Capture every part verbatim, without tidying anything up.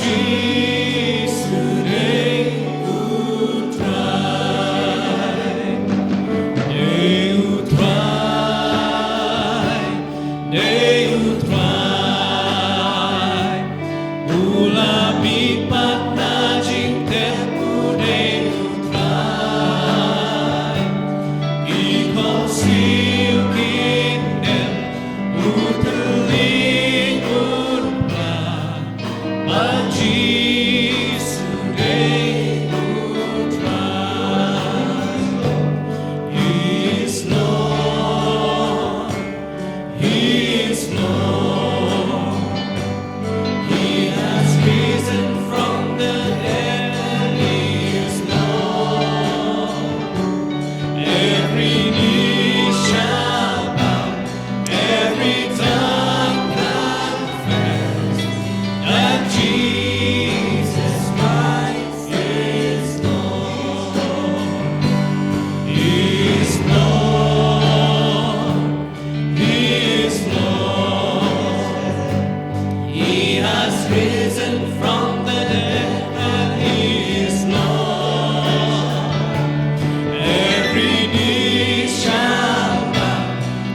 Jisu dei u Trai, dei u Trai, dei u Trai. U la mihpat na jingtep, u dei u Trai. Ki khun siew kin dem, u thylliej un pla. But Jisu dei u Trai. He is Lord. He is Lord. He has risen from the dead and he is Lord. Every knee shall bow, every tongue confess that Jesus Christ is Lord. He is Lord. He is Lord. He has risen from the dead and he is Lord. Every knee shall bow,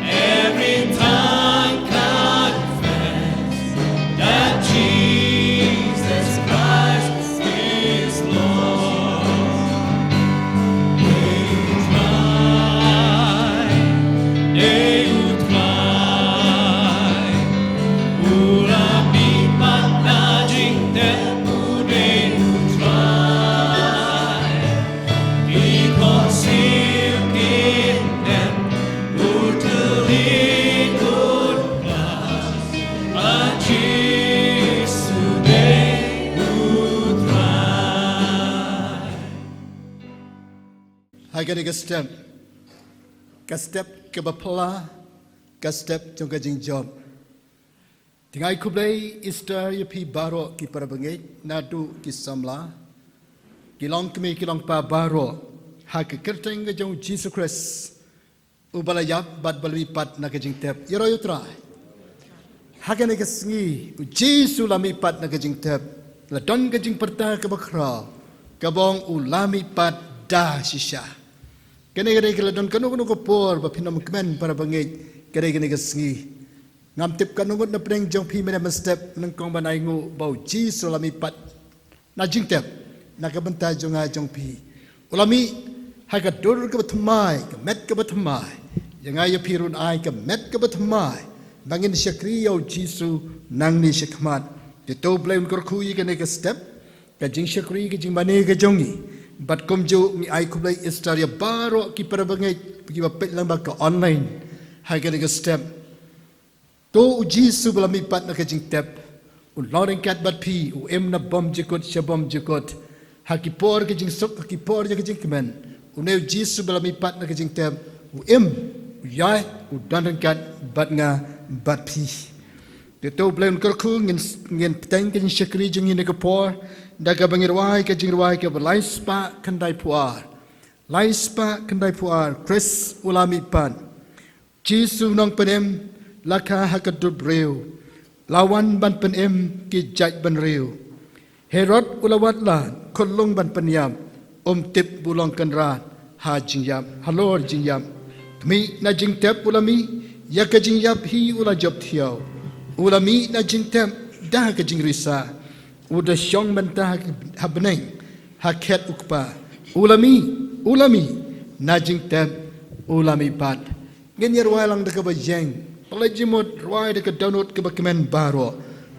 every tongue confess that Jesus Christ is Lord. Dei u Trai, dei u Trai, u la mihpat na jingtep, u dei u Trai. Ki khun siew kin dem, u thylliej un pla. Jisu dei u Trai. Ha kane ka step, ka step kaba phylla, ka step jong ka jingjop. Te nga ai khublei Easter ïa phi baroh ki para bangeit, naduh ki samla, ki longkmie ki longkpa baroh, ha ka kyrteng ka jong u Jisu Khrist, uba la ïap bad ba la mihpat na ka jingtep. Ïaroh ïa u Trai. Ha kane ka sngi, u Jisu la mihpat na ka jingtep. La don ka jingpyrta kaba khraw, kaba ong u la mihpat da shisha. Kane ka dei ka la don kano kano ka por ba phin ym kmen para bangeit, ka dei kane ka sngi. Ngam tip katno ngut na pdeng jong phi mynne mynstep nyngkong ban ainguh ba u Jisu la mihpat na jingtep na ka bynta jong nga jong phi. U la mih ha ka dur kaba thymmai, ka met kaba thymmai. Ïa nga ïa phi ruh un ai ka met kaba thymmai ba ngin shakri ïa u Jisu nangne shakhmat. Te to U Blei un kyrkhu ïa kane ka step, ka jingshakri, ka jingmane ka jong ngi. Bad kumjuh ngi ai khublei Easter ïa baroh ki para bangeit kiba peit lyngba ka online ha kane ka step. To u Jisu ba la mihpat na ka jingtep, u long ryngkat bad phi, u im na bymjukut sha bymjukut. Ha ki por ka jingsuk, ha ki por ïa ka jingkmen, une u Jisu ba la mihpat na ka jingtep, u im, u ïaid, u don ryngkat bad nga bad phi. Te to U Blei un kyrkhu, ngin, ngin bteng ka jingshakri jong ngi na ka por da kaba ngin rwai ka jingrwai kaba lai spah khyndai phew ar. Lai spah khyndai phew ar, Khrist u la mihpat. Jisu Nongpynim, la kha ha ka dewbriew, la wan ban pynim ki jaitbynriew. Herod u la wad lad, khuslung ban pynïap, um tip ba u long kynrad ha jingïap, halor jingïap. Khmih, na jingtep u la mih, ïa ka jingïap hi u la jop thiaw. U la mih na jingtep da ka jingrisa. U da shong mynta ha bneng, ha khet U Kpa. U la mih, u la mih, na jingtep u la mihpat. Ngin ïa rwai lang da kaba ïeng. Pynleit jingmut, rwai da ka dohnud kaba kmen baroh.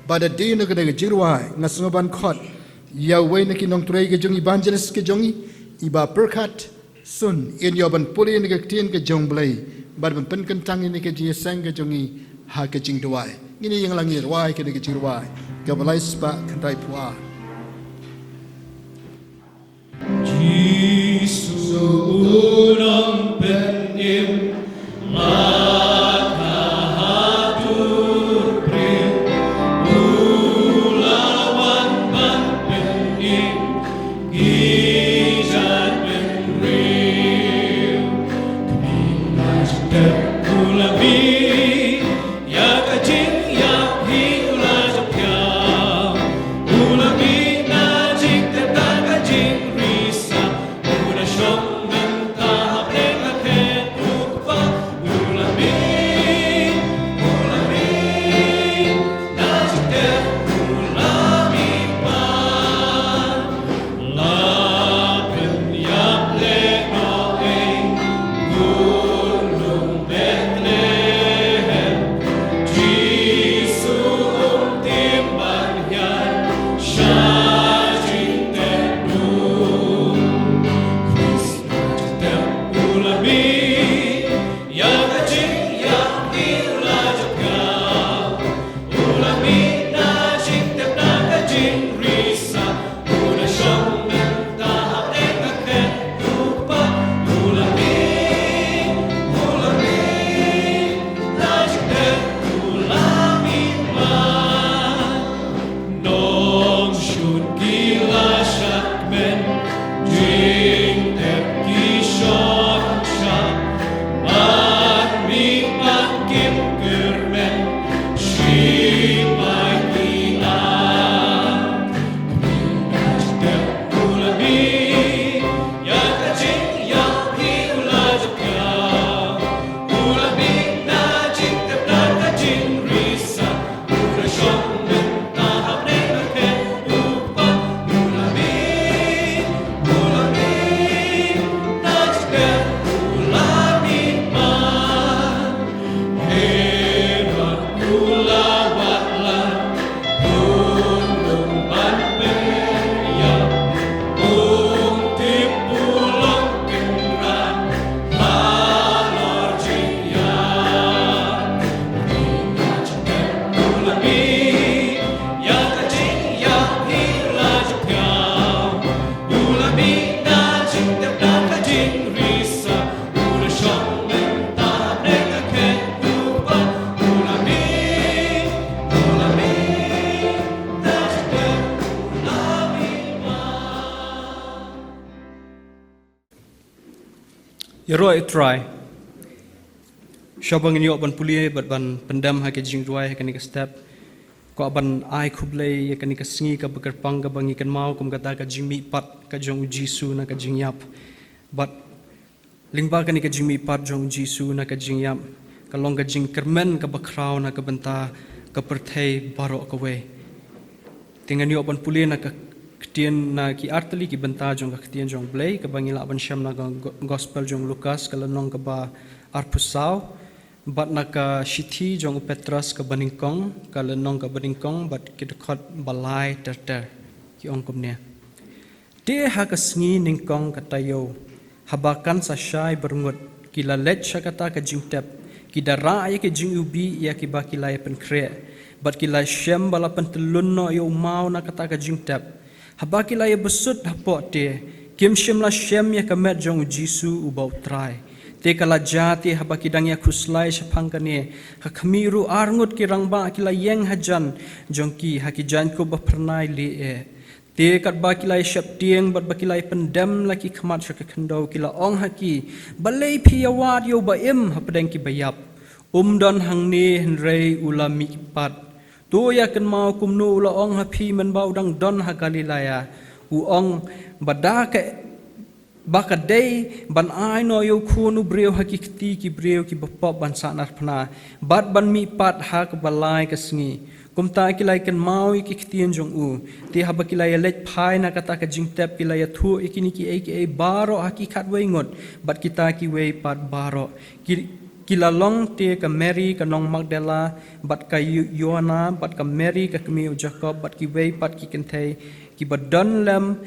Bad hadien kane ka jingrwai, nga sngewbha ban khot ïa uwei na ki nongtrei ka jong ngi, evangelist ka jong ngi, i Bah Pyrkhat Sun, in ïoh ban pule ïa ka ktien ka jong U Blei bad ban pynkyntang ïa ka jingïaseng ka jong ngi ha ka jingduwai. Ngin ïeng lang, ngin rwai kane ka jingrwai kaba lai spah khyndai phew ar. Jisu u Nongpynim, la kha ha dewbriew, u la wan ban pynim ki jaitbynriew. Khmih, na jingtep u la mih, ïa ka jingïap hi u la jop thiaw. U la mih Ïaroh ïa u Trai. Shuwa ba ngin ïoh ban pule bad ban pyndem ha ka jingduwai ha kane ka step, kwah ban ai khublei ïa kane ka sngi kaba kyrpang kaba ngi kynmaw kum kata ka jingmihpat ka jong u Jisu na ka jingïap. Bad lyngba kane ka jingmihpat jong u Jisu na ka jingïap, ka long ka jingkyrmen kaba khraw na ka bynta ka pyrthei baroh kawei. Te ngan ïoh ban pule na ka ktien, na ki artylli ki bynta jong ka ktien jong u Blei kaba ngi lah ban shem na ka go-, gospel jong u Lukas ka lynnong kaba arphew saw, bad na ka shithi jong u Petros kaba nyngkong, ka lynnong kaba nyngkong, bad ki dkhot ba lai ter ter. Ki ong kumne. Te ha ka sngi nyngkong ka taïew, haba kan sa shai byrngut, ki la leit sha kata ka jingtep, ki da rah ïa ka jingïohi ïa kiba ki la ïa pynkhreh, bad ki la shem ba la pyntyllun noh ïa u maw na kata ka jingtep. Haba ki la ïa bsut hapoh te, kim shym la shem ïa ka met jong u Jisu uba u Trai. Te ka la jia te haba ki dang ïa khuslai shaphang kane, ha khmih ruh arngut ki rangbah ki la ïeng hajan jong ki ha ki jaiñkup ba phyrnai lieh. Te katba ki la ïa sheptieng bad ba ki la ïa pyndem la ki khmat sha ka khyndew, ki la ong ha ki, balei phi ïa wad ïa uba im hapdeng kiba ïap? Um don hangne, hynrei u la mihpat. To ïa kynmaw kumno u la ong ha phi mynba u dang don ha Galilea. U ong ba da ka, ba ka dei ban ai noh ïa u Khun u briew ha ki kti ki briew kiba pop ban sahnarphna, bad ban mihpat ha kaba lai ka sngi. Kumta ki la ïa kynmaw ïa ki ktien jong u. Te haba ki la ïa leit phai na kata ka jingtep, ki la ïathuh ïa kine kiei kiei baroh ha ki khatwei ngut bad kita kiwei pat baroh. Ki, ki la long te ka Mary ka nong Magdala, bad ka Yu-, Joanna, bad ka Mary ka kmie u Jakob, bad kiwei pat ki kynthei kiba don lem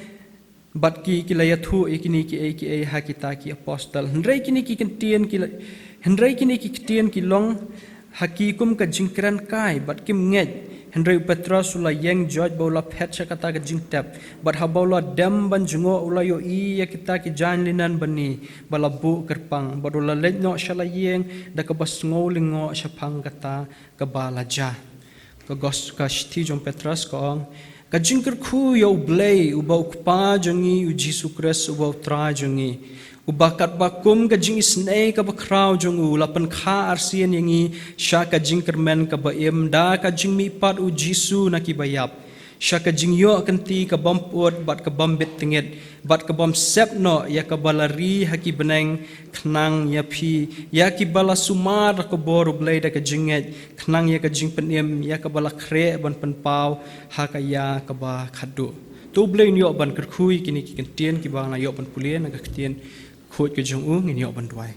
bad ki, ki la ïathuh ïa kine kiei kiei ha kita ki apostol. Hynrei kine ki ktien ki la, hynrei kine ki ktien ki long ha ki kum ka jingkren kai bad kim ngeit. Hynrei u Petros u la ïeng joit ba u la phet sha kata ka jingtep, bad haba u la dem ban jngoh u la ïohi ïa kita ki jaiñ linen bani ba la buh kyrpang, bad u la leit noh sha la ïing da kaba sngew lyngngoh shaphang kata kaba la jia. Ka gos-, ka shithi jong u Petros ka ong, ka jingkyrkhu ïa u Blei uba u Kpa jong ngi u Jisu Khrist uba u Trai jong ngi, uba katba kum ka jingisynei kaba khraw jong u la pynkha arsien ïa ngi sha ka jingkyrmen kaba im da ka jingmihpat u Jisu na kiba ïap, sha ka jingïoh kynti ka bym pyut bad ka bym bit tyngit, bad ka bym sep noh ïa kaba la ri ha ki bneng, khnang ïa phi, ïa kiba la sumar da ka bor u Blei da ka jingngeit, khnang ïa ka jingpynim ïa kaba la khreh ban pynpaw ha ka ïa kaba khatduh. To u Blei un ïoh ban kyrkhu ïa kine ki ktien kiba nga ïoh ban pule na ka ktien khuid ka jong u, ngin ïoh ban duwai.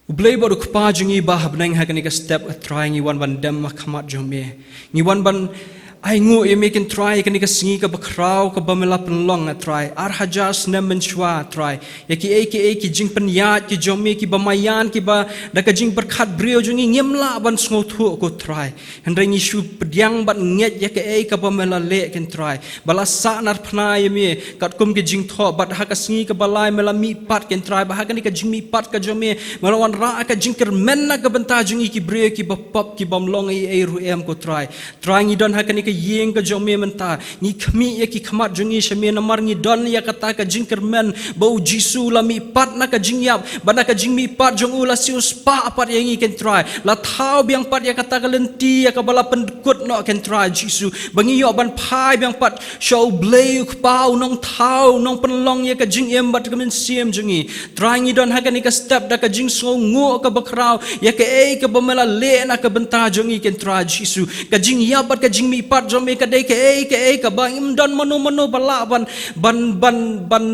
U Blei bad u Kpa jong ngi ba ha bneng, ha kane ka step, A Trai, ngi wan ban dem ha khmat jong me. Ngi wan ban ainguh ïa me, Kynrad, ïa kane ka sngi kaba khraw kaba me la pynlong, A Trai. Ar hajar snem mynshuwa, A Trai. Ïa kiei kiei ki jingpynïaid ki jong me kiba maïan, kiba da ka jingpyrkhat briew jong ngi ngim lah ban sngewthuh, ko Trai. Hynrei ngi shu pdiang bad ngeit ïa kaei kaba me la leh, Kynrad. Ba la sahnarphna ïa me katkum ka jingthoh, bad ha ka sngi kaba lai me la mihpat, Kynrad. Ba ha kane ka jingmihpat ka jong me, me la wanrah ka jingkyrmen na ka bynta jong ngi ki briew kiba pop, ki bym long ei ei ruh em, ko Trai. Trai, ngi don ha kane ka ïing ka jong me mynta. Ngi khmih ïa ki khmat jong ngi sha me namar ngi don ïa kata ka jingkyrmen ba U Jisu u la mihpat na ka jingïap, bad na ka jingmihpat jong u la siewspah pat ïa ngi, Kynrad. La thaw biang pat ïa kata ka lynti ïa kaba la pynkut noh, Kynrad Jisu, ba ngi ïoh ban phai biang pat sha U Blei U Kpa, U Nongthaw, U Nongpynlong ïa ka jingim bad ka mynsiem jong ngi. Trai, ngi don ha kane ka step da ka jingsngewnguh kaba khraw ïa kaei kaba me la leh na ka bynta jong ngi, Kynrad Jisu. Ka jingïap bad ka jingmihpat jong me ka dei kaei kaei kaba ym don mano mano ba lah ban, ban, ban, ban,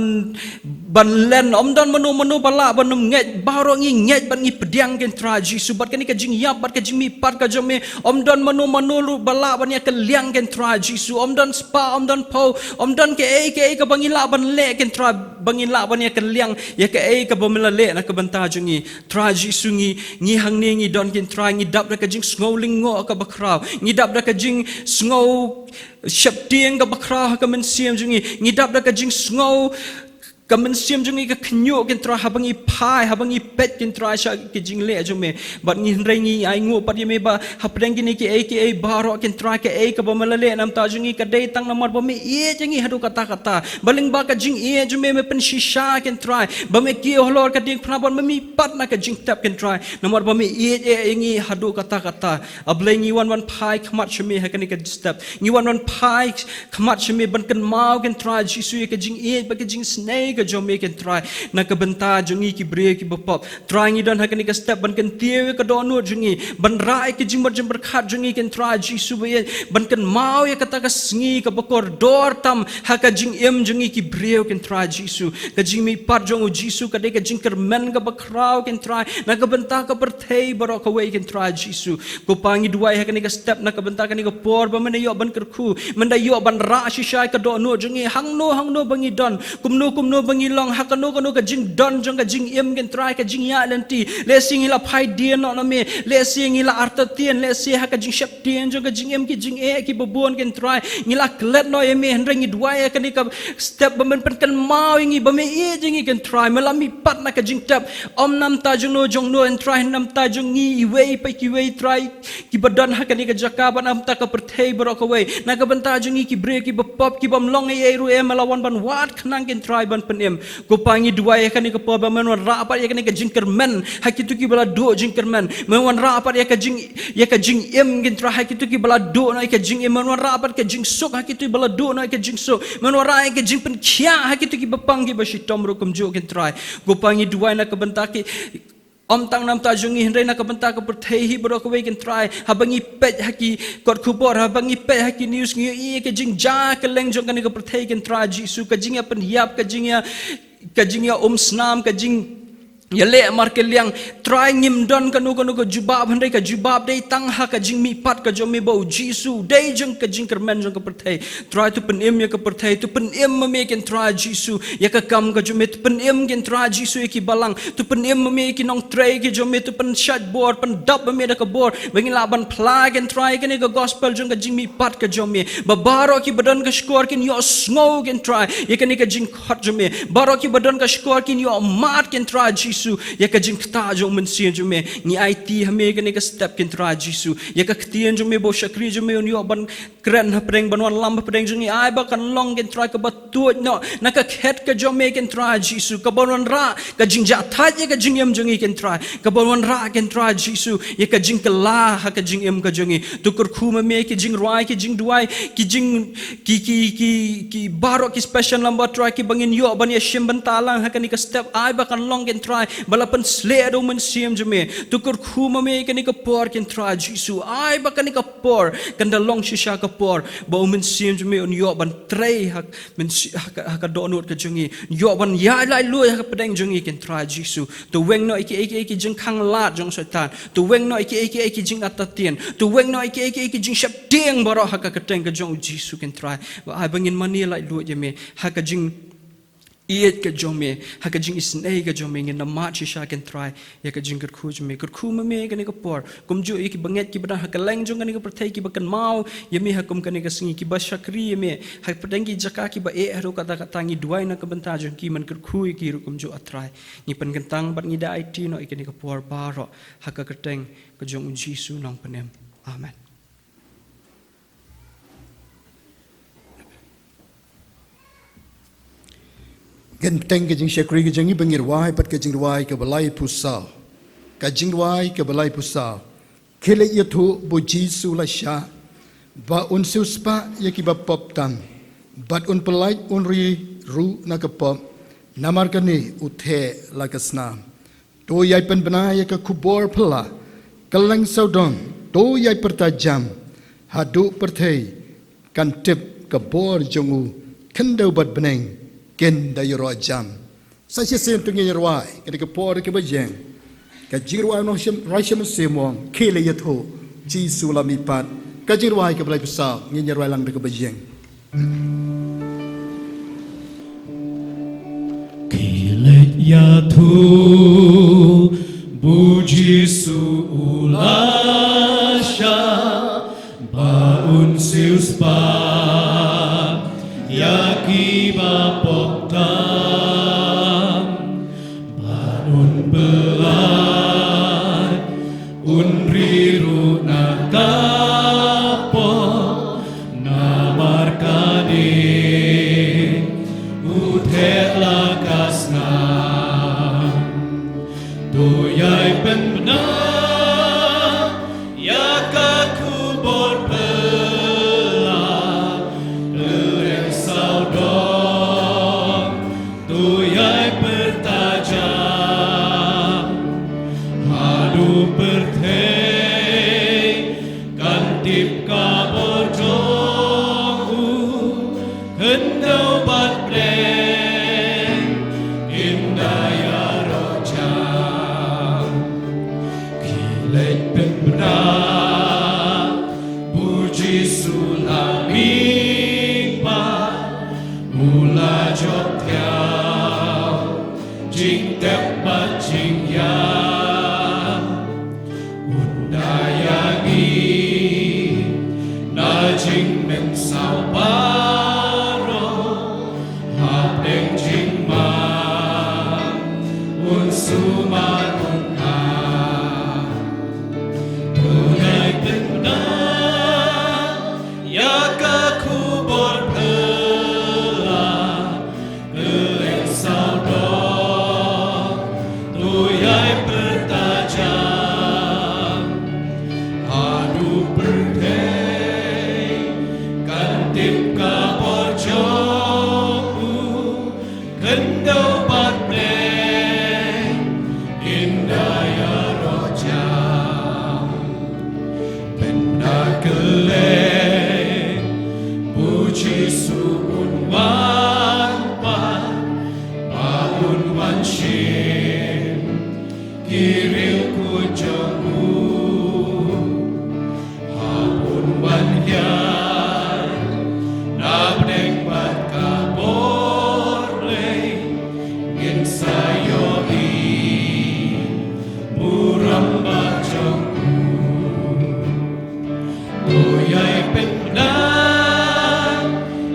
ban len, ym don mano mano ba lah ban ym ngeit. Baroh ngi ngeit bad ngi pdiang, Kynrad Jisu, bad kane ka jingïap bad ka jingmihpat ka jong me, ym don mano mano ruh ba lah ban ïakylliang, Kynrad Jisu. Ym don spah, ym don phew, ym don kaei kaei kaba ngi lah ban leh, Kynrad, ba ngi lah ban ïakylliang ïa kaei kaba me la leh na ka bynta jong ngi. Trai Jisu, ngi, ngi hangne ngi don, Kynrad, ngi dap da ka jingsngew lyngngoh kaba khraw, ngi dap da ka jingsngew sheptieng kaba khraw ha ka mynsiem jong ngi, ngi dap da ka jingsngew ka mynsiem jong ngi ka khynñiuh, Kynrad, haba ngi phai, haba ngi peit, Kynrad, sha ki jingleh jong me. Bad ngi hynrei ngi ainguh pat ïa me ba hapdeng kine kiei kiei baroh, Kynrad, kaei kaba me la leh na ka bynta jong ngi ka dei tang namar ba me ïeit ïa ngi haduh katta katta. Ba lyngba ka jingïeit jong me, me pynshisha, Kynrad, ba me kiew halor ka diengphna bad me mihpat na ka jingtep, Kynrad, namar ba me ïeit ïa ngi haduh katta katta. A Blei, ngi wan ban phai khmat sha me ha kane ka step. Ngi wan ban phai khmat sha me ban kynmaw, Kynrad Jisu, ïa ka jingïeit bad ka jingisynei ka jong me, Kynrad, na ka bynta jong ngi ki briew kiba pop. Trai, ngi don ha kane ka step ban kyntiew ïa ka dohnud jong ngi, ban rah ïa ka jingmut jingpyrkhat jong ngi, Kynrad Jisu ba ïeit, ban kynmaw ïa kata ka sngi kaba kordor tam ha ka jingim jong ngi ki briew, Kynrad Jisu. Ka jingmihpat jong U Jisu ka dei ka jingkyrmen kaba khraw, Kynrad, na ka bynta ka pyrthei baroh kawei, Kynrad Jisu. Ko Pa, ngi duwai ha kane ka step na ka bynta kane ka por ba men da ïoh ban kyrkhu, men da ïoh ban rah shisha ïa ka dohnud jong ngi hangno hangno ba ngi don, kumno kumno ba ngi long, ha kano kano ka jingdon jong ka jingim, Kynrad, ka jingïaid lynti. Lehse ngi la phai dien noh na me, lehse ngi la artatien, lehse ha ka jingsheptieng jong ka jingim ki jingeh kiba bun, Kynrad, ngi la klet noh ïa me. Hynrei ngi duwai ha kane ka step ba men pynkynmaw ïa ngi ba me ïeit ïa ngi, Kynrad, me la mihpat na ka jingtep. Ym na ka bynta jongno jongno, Kynrad, na ka bynta jong ngi iwei pa iwei, Trai, kiba don ha kane ka jaka, bad na ka bynta ka pyrthei baroh kawei, na ka bynta jong ngi ki briew kiba pop, ki bym long ei ei ruh, me la wan ban wad khnang, Kynrad, ban pynim. Ko Pa, ngi duwai ha kane ka por ba men wanrah pat ïa kane ka jingkyrmen ha kito kiba la duh jingkyrmen. Men wanrah pat ïa ka jing, ïa ka jingim, Kynrad, ha kito kiba la duh noh ïa ka jingim. Men wanrah pat ka jingsuk ha kito kiba la duh noh ïa ka jingsuk. Men wanrah ïa ka jingpynkhiah ha kito kiba pang kiba shitom ruh kumjuh, Kynrad. Ko Pa, ngi duwai na ka bynta ki, ym tang na ka bynta jong ngi hynrei na ka bynta ka pyrthei hi baroh kawei, Kynrad. Haba ngi peit ha ki kot khubor, haba ngi peit ha ki news, ngi ïohi ïa ka jingja kylleng jong kane ka pyrthei, Kynrad Jisu, ka jingïapynïap, ka jingïa, ka jingïaumsnam, ka jingïaleh markylliang. Trai, ngim don kano kano ka jubab, hynrei ka jubab dei tang ha ka jingmihpat ka jong me ba U Jisu u dei jong ka jingkyrmen jong ka pyrthei. Trai, to pynim ïa ka pyrthei, to pynim ma me, Kynrad Jisu, ïa ka kam ka jong me, to pynim, Kynrad Jisu, ïa ki balang, to pynim ma me ïa ki nongtrei ki jong me, to pynshait bor, pyndap ma me da ka bor, ba ngin lah ban phla, Kynrad, ïa kane ka gospel jong ka jingmihpat ka jong me, ba baroh kiba don ka shkor kin ïohsngew, Kynrad, ïa kane ka jingkhot jong me, baroh kiba don ka shkor kin ïohmad, Kynrad Jisu, ïa ka jingktah jong U Mynsiem jong me. Ngi aiti ha me kane ka step, Kynrad Jisu, ïa ka ktien jong me ba u shakri jong me un ïoh ban kren hapdeng, ban wanlam hapdeng jong ngi, ai ba kan long, Kynrad, kaba tuid noh na ka khet ka jong me, Kynrad Jisu, kaban wanrah ka jingjahthait ïa ka jingim jong ngi, Kynrad, kaban wanrah, Kynrad Jisu, ïa ka jingkylla ha ka jingim ka jong ngi. To kyrkhu ma me ki jingrwai, ki jingduwai, ki jing, ki, ki, ki, ki baroh ki special number, Trai, kiba ngin ïoh ban ïashim bynta lang ha kane ka step, ai ba kan long, Kynrad, ba la pynshlur da U Mynsiem jong me. To kyrkhu ma me kane ka por, Kynrad Jisu, ai ba kane ka por kan da long shisha ka por ba U Mynsiem jong me un ïoh ban trei ha, mynsi-, ha ka, ha ka dohnud ka jong ngi, ïoh ban ïaid laitluid ha ka pdeng jong ngi, Kynrad Jisu. To weng noh ïa ki, ïa ki, ïa ki jingkhang lad jong Soitan. To weng noh ïa ki, ïa ki, ïa ki jingartatien. To weng noh ïa ki, ïa ki, ïa ki jingsheptieng baroh ha ka kyrteng ka jong U Jisu, Kynrad. Ba ai ba ngin mane laitluid ïa me ha ka jing ïeit ka jong me, ha ka jingisynei ka jong me, ngin da mad shisha, Kynrad, ïa ka jingkyrkhu jong me. Kyrkhu ma me kane ka por, kumjuh ïa ki bangeit kiba don ha kylleng jong kane ka pyrthei kiba kynmaw ïa me ha kum kane ka sngi, kiba shakri ïa me hapdeng ki jaka kiba eh haduh katta katta, ngi duwai na ka bynta jong ki, men kyrkhu ïa ki ruh kumjuh, ah Trai. Ngi pynkyntang bad ngi da aiti noh ïa kane ka por baroh ha ka kyrteng ka jong U Jisu Nongpynim. Amen. Ngin bteng ka jingshakri ka jong ngi ba ngin rwai pat ka jingrwai kaba laiphew saw. Ka jingrwai kaba laiphew saw. Khie leit ïathuh ba U Jisu u la shah, ba un siewspah ïa kiba pop tam, bad un pyllait un ri ruh na ka pop. Namar kane u theh la ka snam. To ïai pynbna ïa ka khubor phylla kylleng sawdong, to ïai pyrta jam haduh pyrthei kan tip ka bor jong u, khyndew bad bneng kin da ïaroh jam. Sa shisien to ngin ïa rwai kane ka por kaba ïeng, ka jingrwai nongshim, rwai shim shim wang, Khie leit ïathuh, Jisu la mihpat. Ka jingrwai kaba laiphew saw, ngin ïa rwai lang da kaba ïeng. Khie leit ïathuh ba U Jisu u la shah, ba un siewspah ïa kiba pop tam. Baroh hapdeng jingma un sumar un ai. Utai pynda ïa ka khubor pela, kylleng sawdong, to ïai pyrta jam. Haduh pyrthei kan tip ka bor jong u, khyndew bad bneng kin da ïaroh jam. Pynda kylleng, U Jisu un wan pat, ba un wan shim ki riewkhuid jong u. Hap un wan hiar na bneng bad ka bor Blei, ngin sa ïohi burom ba jong u. To ïai pynda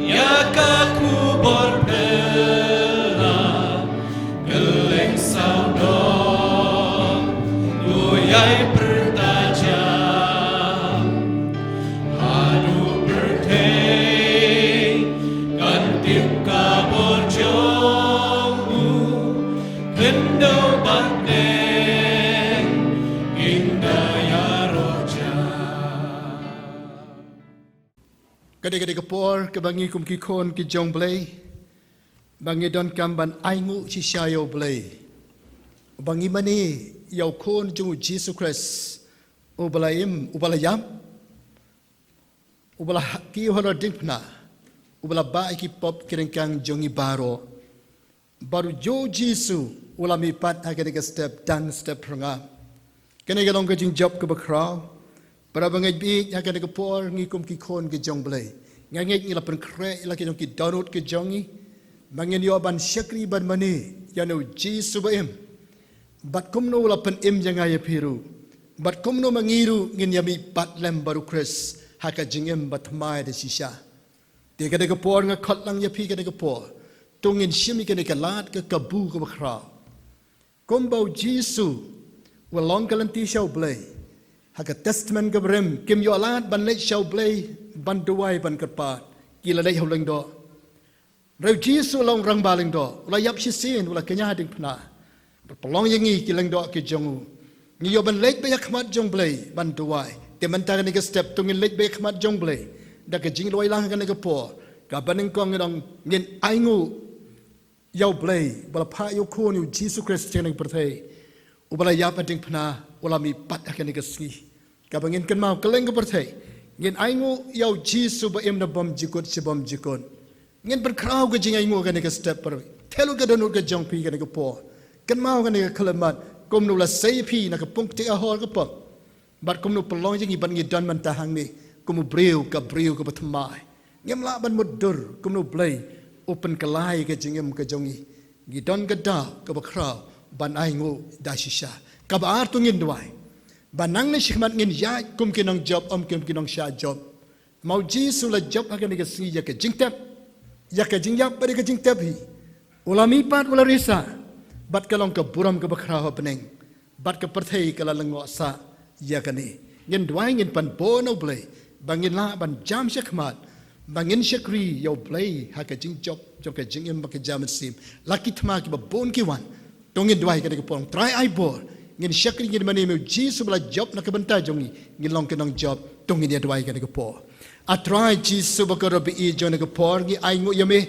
ïa ka khubor pela, kylleng sawdong, to ïai pyrta jam. Haduh pyrthei kan tip ka bor jong u, khyndew bad bneng kin da ïaroh jam. Ka dei, ka dei ka por kaba ngi kum ki khun ki jong U Blei, ba ngi donkam ban ainguh shisha ïa U Blei. Ba ngi mane ïa u Khun jong u Jisu Khrist, uba la im, uba la ïap, uba la ha-, kiew halor diengphna, uba la bah ïa ki pop ki ryngkang jong ngi baroh. Bad u Jisu u la mihpat ha kane ka step tang step phyrngab. Kane ka long ka jingjop kaba khraw. Para bangeit, bad ha kane ka por ngi kum ki khun ki jong U Blei, nga ngeit ngi la pynkhreh ïa la ki jong ki dohnud ki jong ngi, ba ngin ïoh ban shakri ban mane ïa une u Jisu ba im. Bad kumno u la pynim ïa nga ïa phi ruh, bad kumno ma ngi ruh ngin ïa mihpat lem bad u Khrist ha ka jingim bathymmai da shisha. Te kane ka por nga khot lang ïa phi kane ka por, to ngin shim ïa kane ka lad ka kabu kaba khraw. Kumba u Jisu u la long ka lynti sha U Blei, ha ka Testament kaba rim kim ïoh lad ban leit sha U Blei ban duwai ban kyrpad, ki la leit ha u lyngdoh. Hynrei u Jisu u la long rangbah lyngdoh, u la ïap shisien, u la kñia ha diengphna. Pynlong ïa ngi ki lyngdoh ki jong u, ngi ïoh ban leit beit ha khmat jong U Blei ban duwai. Te mynta kane ka step to ngin leit beit ha khmat jong U Blei da ka jingduwai lang ha kane ka por. Kaba nyngkong ngi ong, ngin ainguh ïa U Blei ba la phah ïa u Khun ïa u Jisu Khrist sha kane ka pyrthei, uba la ïap ha diengphna, u la mihpat ha kane ka sngi. Kaba ngin kynmaw kylleng ka pyrthei, ngin ainguh ïa u Jisu ba im na bymjukut sha bymjukut. Ngin pynkhraw ka jingainguh ha kane ka step, para. Te lut ka dohnud ka jong phi kane ka por, kynmaw kane ka khyllipmat, kumno u la sei ïa phi na ka pung ktieh ahor ka pop. Bad kumno u pynlong ïa ngi bad ngi don mynta hangne kum u briew, ka briew kaba thymmai. Ngim lah ban mutdur kumno U Blei u pynkylla ïa ka jingim ka jong ngi. Ngi don ka daw kaba khraw ban ainguh da shisha. Kaba ar, to ngin duwai ba nangne shakhmat ngin ïaid kum ki nongjop, ym kum ki nongshah jop. Ma u Jisu u la jop ha kane ka sngi ïa ka jingtep, ïa ka jingïap bad ïa ka jingtep hi. U la mihpat, u la riewspah, bad ka long ka burom kaba khraw ha bneng. Bad ka pyrthei ka la lyngngoh sah ïa kane. Ngin duwai, ngin pan bor na U Blei ba ngin lah ban jam shakhmat, ba ngin shakri ïa U Blei ha ka jingjop jong ka jingim bad ka jingmynsiem. La ki thma kiba bun ki wan. To ngin duwai kane ka por. Trai, ai bor. Ngin shakri, ngin mane ïa me u Jisu ba la jop na ka bynta jong ngi, ngin long ki nongjop. To ngin ïa duwai kane ka por. A Trai Jisu ba kyrkhu, ïa kane ka por ngi ainguh ïa me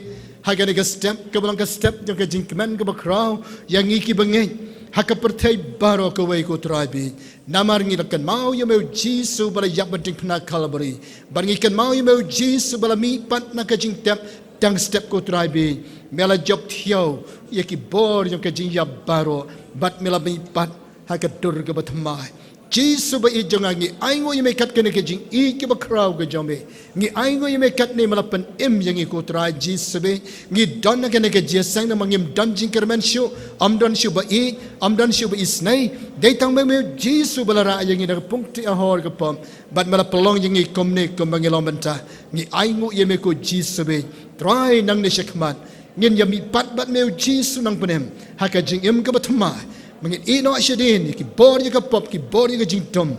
ha kane ka step kaba long ka step jong ka jingkmen kaba khraw ïa ngi kiba ngeit ha ka pyrthei baroh kawei, ko Trai baieit. Namar ngi la kynmaw ïa me u Jisu ba la ïap ha diengphna Kalbari, bad ngi kynmaw ïa me u Jisu ba la mihpat na ka jingtep tang step, ko Trai baieit. Me la jop thiaw ïa ki bor jong ka jingïap baroh, bad me la mihpat ha ka dur kaba thymmai. Jisu ba ïeit jong nga, ngi ainguh ïa me kat kane ka jingïeit kaba khraw ka jong me. Ngi ainguh ïa me katne ba la pynim ïa ngi ko Trai Jisu ba ïeit. Ngi don ha kane ka jingïaseng namar ngim don jingkyrmen shuh, ym don shuh ba ïeit, ym don shuh ba isynei. Dei tang me, me Jisu ba la rah ïa ngi na ka pung kti ahor ka pop. Bad me la pynlong ïa ngi kumne kumba ngi long mynta. Ngi ainguh ïa me ko Jisu ba ïeit. Trai nangne shakhmat ngin ïa mihpat bad me u Jisu nongpynim ha ka jingim kaba thymmai. Ba ngin ïehnoh shadien ïa ki bor ïa ka pop, ki bor ïa ka jingdum.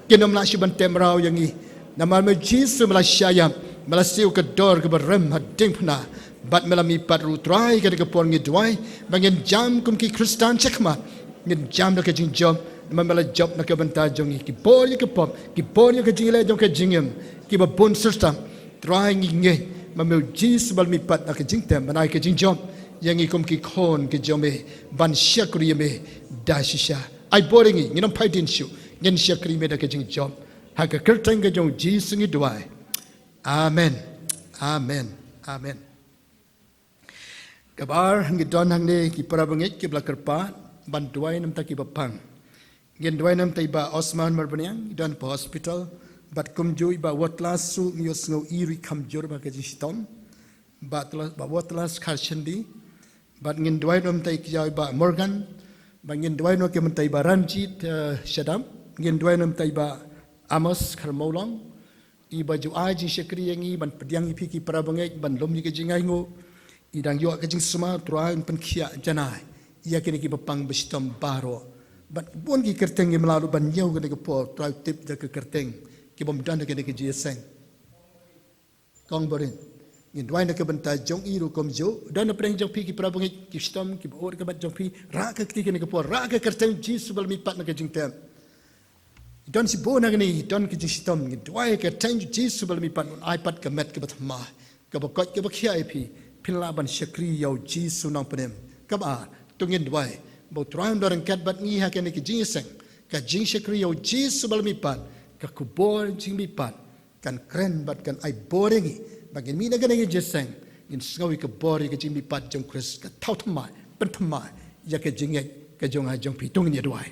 Kin ym lah shuh ban teh mraw ïa ngi. Namar me u Jisu me la shah ïap, me la siew ka dor kaba rem ha diengphna. Bad me la mihpat ruh Trai, kane ka por ngi duwai ba ngin jam kum ki Khristan shakhmat. Ngin jam da ka jingjop namar me la jop na ka bynta jong ngi. Ki bor ïa ka pop, ki bor ïa ka jingleh jong ka jingim, kiba bun syrtam. Trai ngi ngeit ba me u Jisu ba la mihpat na ka jingtem ban ai ka jingjop ïa ngi kum ki khun ki jong me ban shakri ïa me da shisha. Ai bor ïa ngi, ngin ym phai dien shuh, ngin shakri ïa me da ka jingjop. Ha ka kyrteng ka jong u Jisu ngi duwai. Amen. Amen. Amen. Kaba ar, ngi don hangne ki para bangeit kiba la kyrpad ban duwai na ka bynta kiba pang. Ngin duwai na ka bynta i Bah Osman Marbaniang, i don ha hospital, bad kumjuh i Bah Watlas Suh, ngi ïohsngew i ruh i kham jur bad ka jingshitom. Bah Tla-, Bah Watlas Kharshandi, bad ngin duwai na ka bynta i kjaw i Bah Morgan, bad ngin duwai na ka bynta i Bah Ranjit, eh, Shadap, ngin duwai na ka bynta i Bah Amos Kharmawlong, i ba ju ai jingshakri ïa ngi ban pdiang ïa phi ki para bangeit ban lum ïa ka jingainguh. I dang ïoh ka jingsumar, Trai un pynkhiah janai ïa kine kiba pang ba shitom baroh. Bad bun ki kyrteng ngim lah ruh ban ñiew kane ka por, Trai tip da ka kyrteng ki bym don ha kane ka jingïaseng. Kong Borin, ngin duwai na ka bynta jong i ruh kumjuh. Don na pdeng jong phi ki para bangeit ki shitom, kiba ur ka met jong phi, rah ka kti kane ka por, rah ka kyrteng Jisu ba la mihpat na ka jingtem. Don shibun hangne, don ki jingshitom, ngi duwai ka kyrteng Jisu ba la mihpat, un ai pat ka met kaba thymmai, kaba koit kaba khiah ïa phi, phin lah ban shakri ïa u Jisu nongpynim. Kaba ar, to ngin duwai ba u Trai un don ryngkat bad ngi ha kane ka jingïaseng, ka jingshakri ïa u Jisu ba la mihpat, ka khubor jingmihpat kan kren bad kan ai bor ïa ngi ba ngin mih na kane ka jingïaseng, ngin sngew ïa ka bor ïa ka jingmihpat jong u Khrist, ka thaw thymmai, pynthymmai ïa ka jingngeit ka jong nga jong phi. To ngin ïa duwai.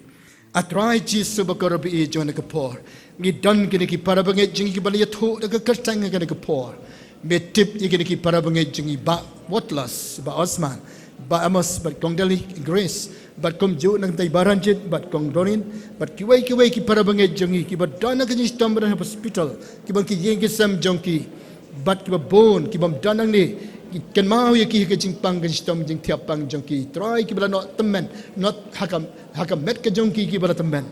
A Trai Jisu ba kordor ba ïeit, jong kane ka por ngi don kine ki para bangeit jong ngi kiba la ïathuh da ka kyrteng ha kane ka por. Me tip ïa kine ki para bangeit jong ngi, Bah Watlas, Bah Osman, Bah Amos, bad Kong Delhi Grace, bad kumjuh na ka bynta i Bah Ranjit, bad Kong Dorin, bad kiwei kiwei ki para bangeit jong ngi kiba don ha ka jingshitom, ba don ha hospital, kiba ki ïing ki sem jong ki, bad kiba bun ki bym don hangne, ngi kynmaw ïa ki ha ka jingpang ka jingshitom jingthiah pang jong ki. Trai kiba la noh tymmen, noh ha ka, ha ka met ka jong ki kiba la tymmen.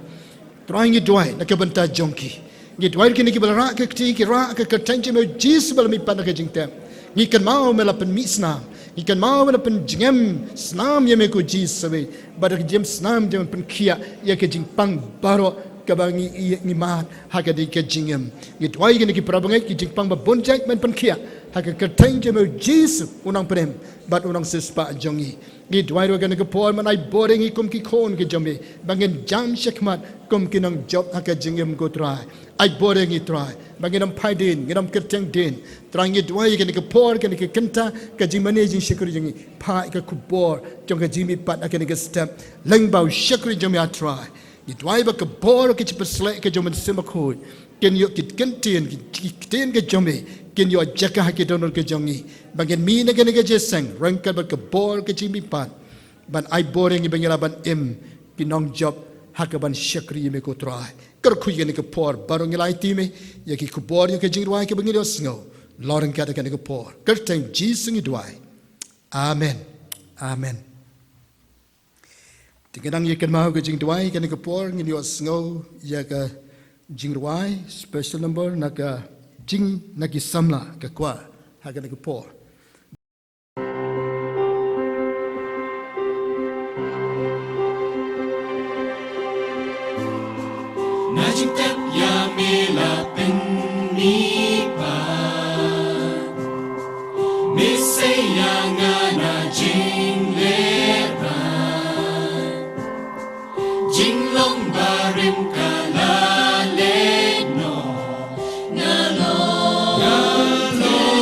Trai ngi duwai na ka bynta jong ki. Ngi duwai kine kiba la rah ka kti, ki rah ka kyrteng jong me u Jisu ba la mihpat na ka jingtem. Ngi kynmaw me la pynmih snam, ngi kynmaw me la pynjngem snam ïa me ko Jisu ba ïeit, bad da ka jingem snam jong me pynkhiah ïa ka jingpang baroh kaba ngi, ngi, ngi mad ha ka dei ka jingim. Ngi duwai kine ki para bangeit, ki jingpang ba bun jait men pynkhiah ha ka kyrteng jong me u Jisu u nongpynim bad u nongsiewspah jong ngi. Ngi duwai ruh kane ka por, men ai bor ïa ngi kum ki khun ki jong me ba ngin jam shakhmat kum ki nongjop ha ka jingim ko Trai. Ai bor ïa ngi Trai ba ngin ym phai dien, ngin ym kyrteng dien. Trai ngi duwai ïa kane ka por, kane ka kynta ka jingmane jingshakri jong ngi, phah ïa ka khubor jong ka jingmihpat ha kane ka step lyngba u shakri jong me A Trai. Ngi duwai ba ka bor ka jingpynshlur ka jong u Mynsiem Bakhuid kin ïoh ki ktien, ki, ki ktien ka jong me kin ïoh jaka ha ki dohnud ka jong ngi, ba ngin mih na kane ka jingïaseng ryngkat bad ka bor ka jingmihpat, ban ai bor ïa ngi ba ngin lah ban im ki nongjop ha kaban shakri ïa me ko Trai. Kyrkhu ïa kane ka por baroh ngi la aiti me ïa ki khubor, ïa ka jingrwai kaba ngi la ïohsngew, long ryngkat ha kane ka por. Kyrteng Jisu ngi duwai. Amen. Amen. Te ngan nang ïa kynmaw ka jingduwai kane ka por, ngin ïohsngew ïa ka jingrwai special number na ka jing, na ki samla ka kwah ha kane ka por. Na jingtep ïa me la pynmihpat, me sei ïa nga na jinglehrain. Jinglong barim ka la leit noh, nga long, nga long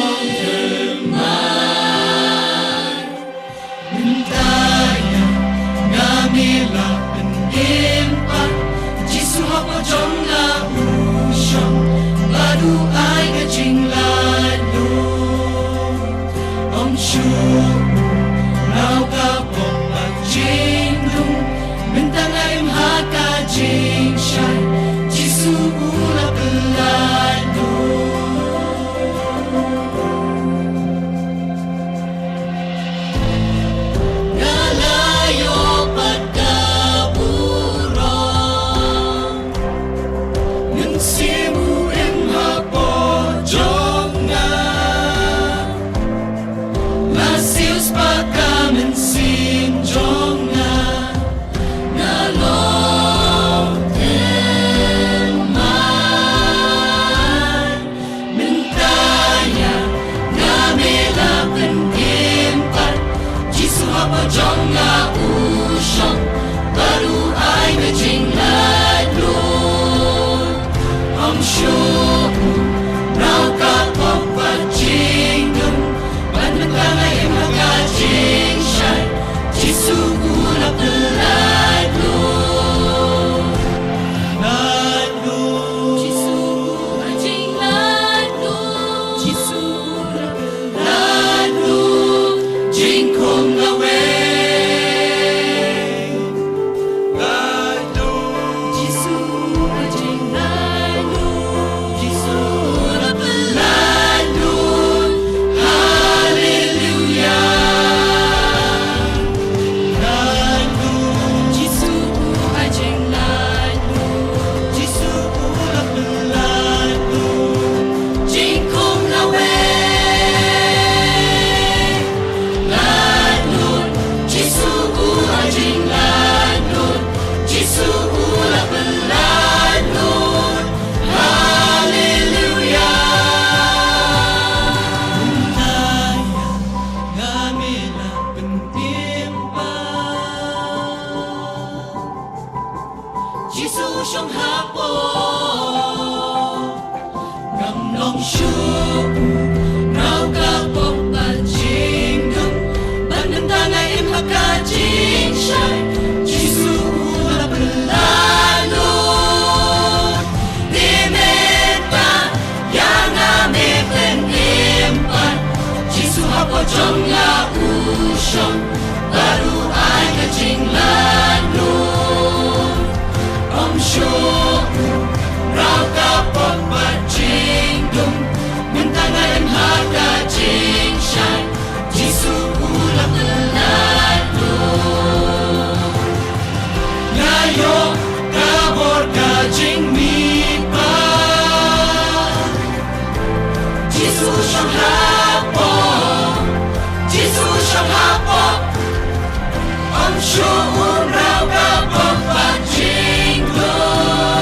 Shu umraw ka bym pat jingduh.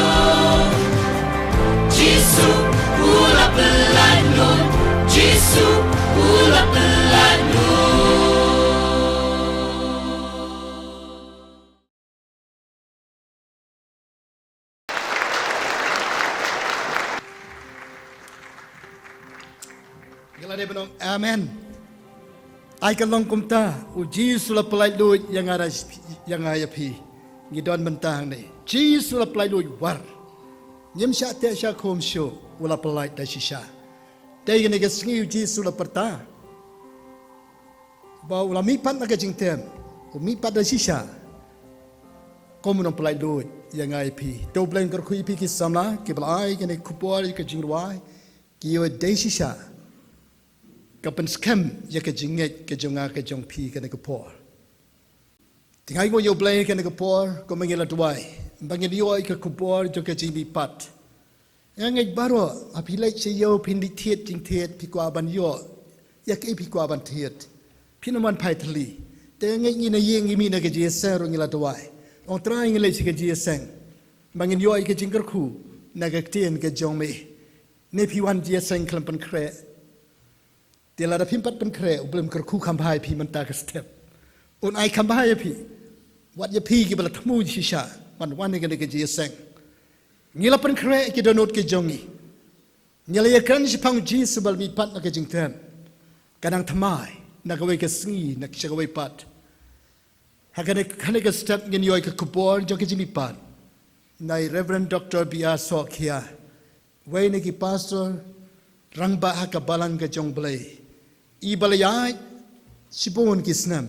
Jisu u la pynlait lut. Jisu u la pynlait lut. Ngi la dei ban ong amen. Ai ka long kumta, u Jisu la pynlait lut ïa nga da, ïa nga ïa phi. Ngi don mynta hangne. Jisu la pynlait lut war. Ngim shah teh shah khum shuh, u la pynlait da shisha. Te kane ka sngi u Jisu la pyrta ba u la mihpat na ka jingtem, u mihpat da shisha. Kum u nongpynlait lut ïa nga ïa phi. To U Blei un kyrkhu ïa phi ki samla kiba la ai kane ka khubor ïa ka jingrwai, ki ïoh dei shisha ka pynskhem ïa ka jingngeit ka jong nga ka jong phi kane ka por. Te nga ai nguh ïa U Blei kane ka por kumba ngi la duwai ba ngin ïoh ïa ka khubor jong ka jingmihpat. Nga ngeit baroh ha phi leit sha ïew phin leit thied jingthied, phi kwah ban ïoh ïa kaei phi kwah ban thied, phin ym wan phai thylli. Te nga ngeit ngi na ïing ngi mih na ka jingïaseng ruh ngi la duwai, ong Trai ngi leit sha ka jingïaseng ba ngin ïoh ïa ka jingkyrkhu na ka ktien ka jong me. Ne phi wan jingïaseng khlem pynkhreh. Te lada phim pat pynkhreh, U Blei un kyrkhu kham bha ïa phi mynta ka step. Un ai kham bha ïa phi. Wat ïa phi kiba la thmu shisha ban wan ïa kane ka jingïaseng. Ngi la pynkhreh ki dohnud ki jong ngi. Ngi la ïakren shaphang u Jisu ba la mihpat na ka jingtem. Ka nang thymmai na kawei ka sngi, na sha kawei pat. Ha kane, kane ka step ngin ïoh ïa ka khubor jong ka jingmihpat na i Reverend Doctor B R Sohkhia, wei na ki pastor rangbah ha ka balang ka jong U Blei, iba la ïaid shibun ki snem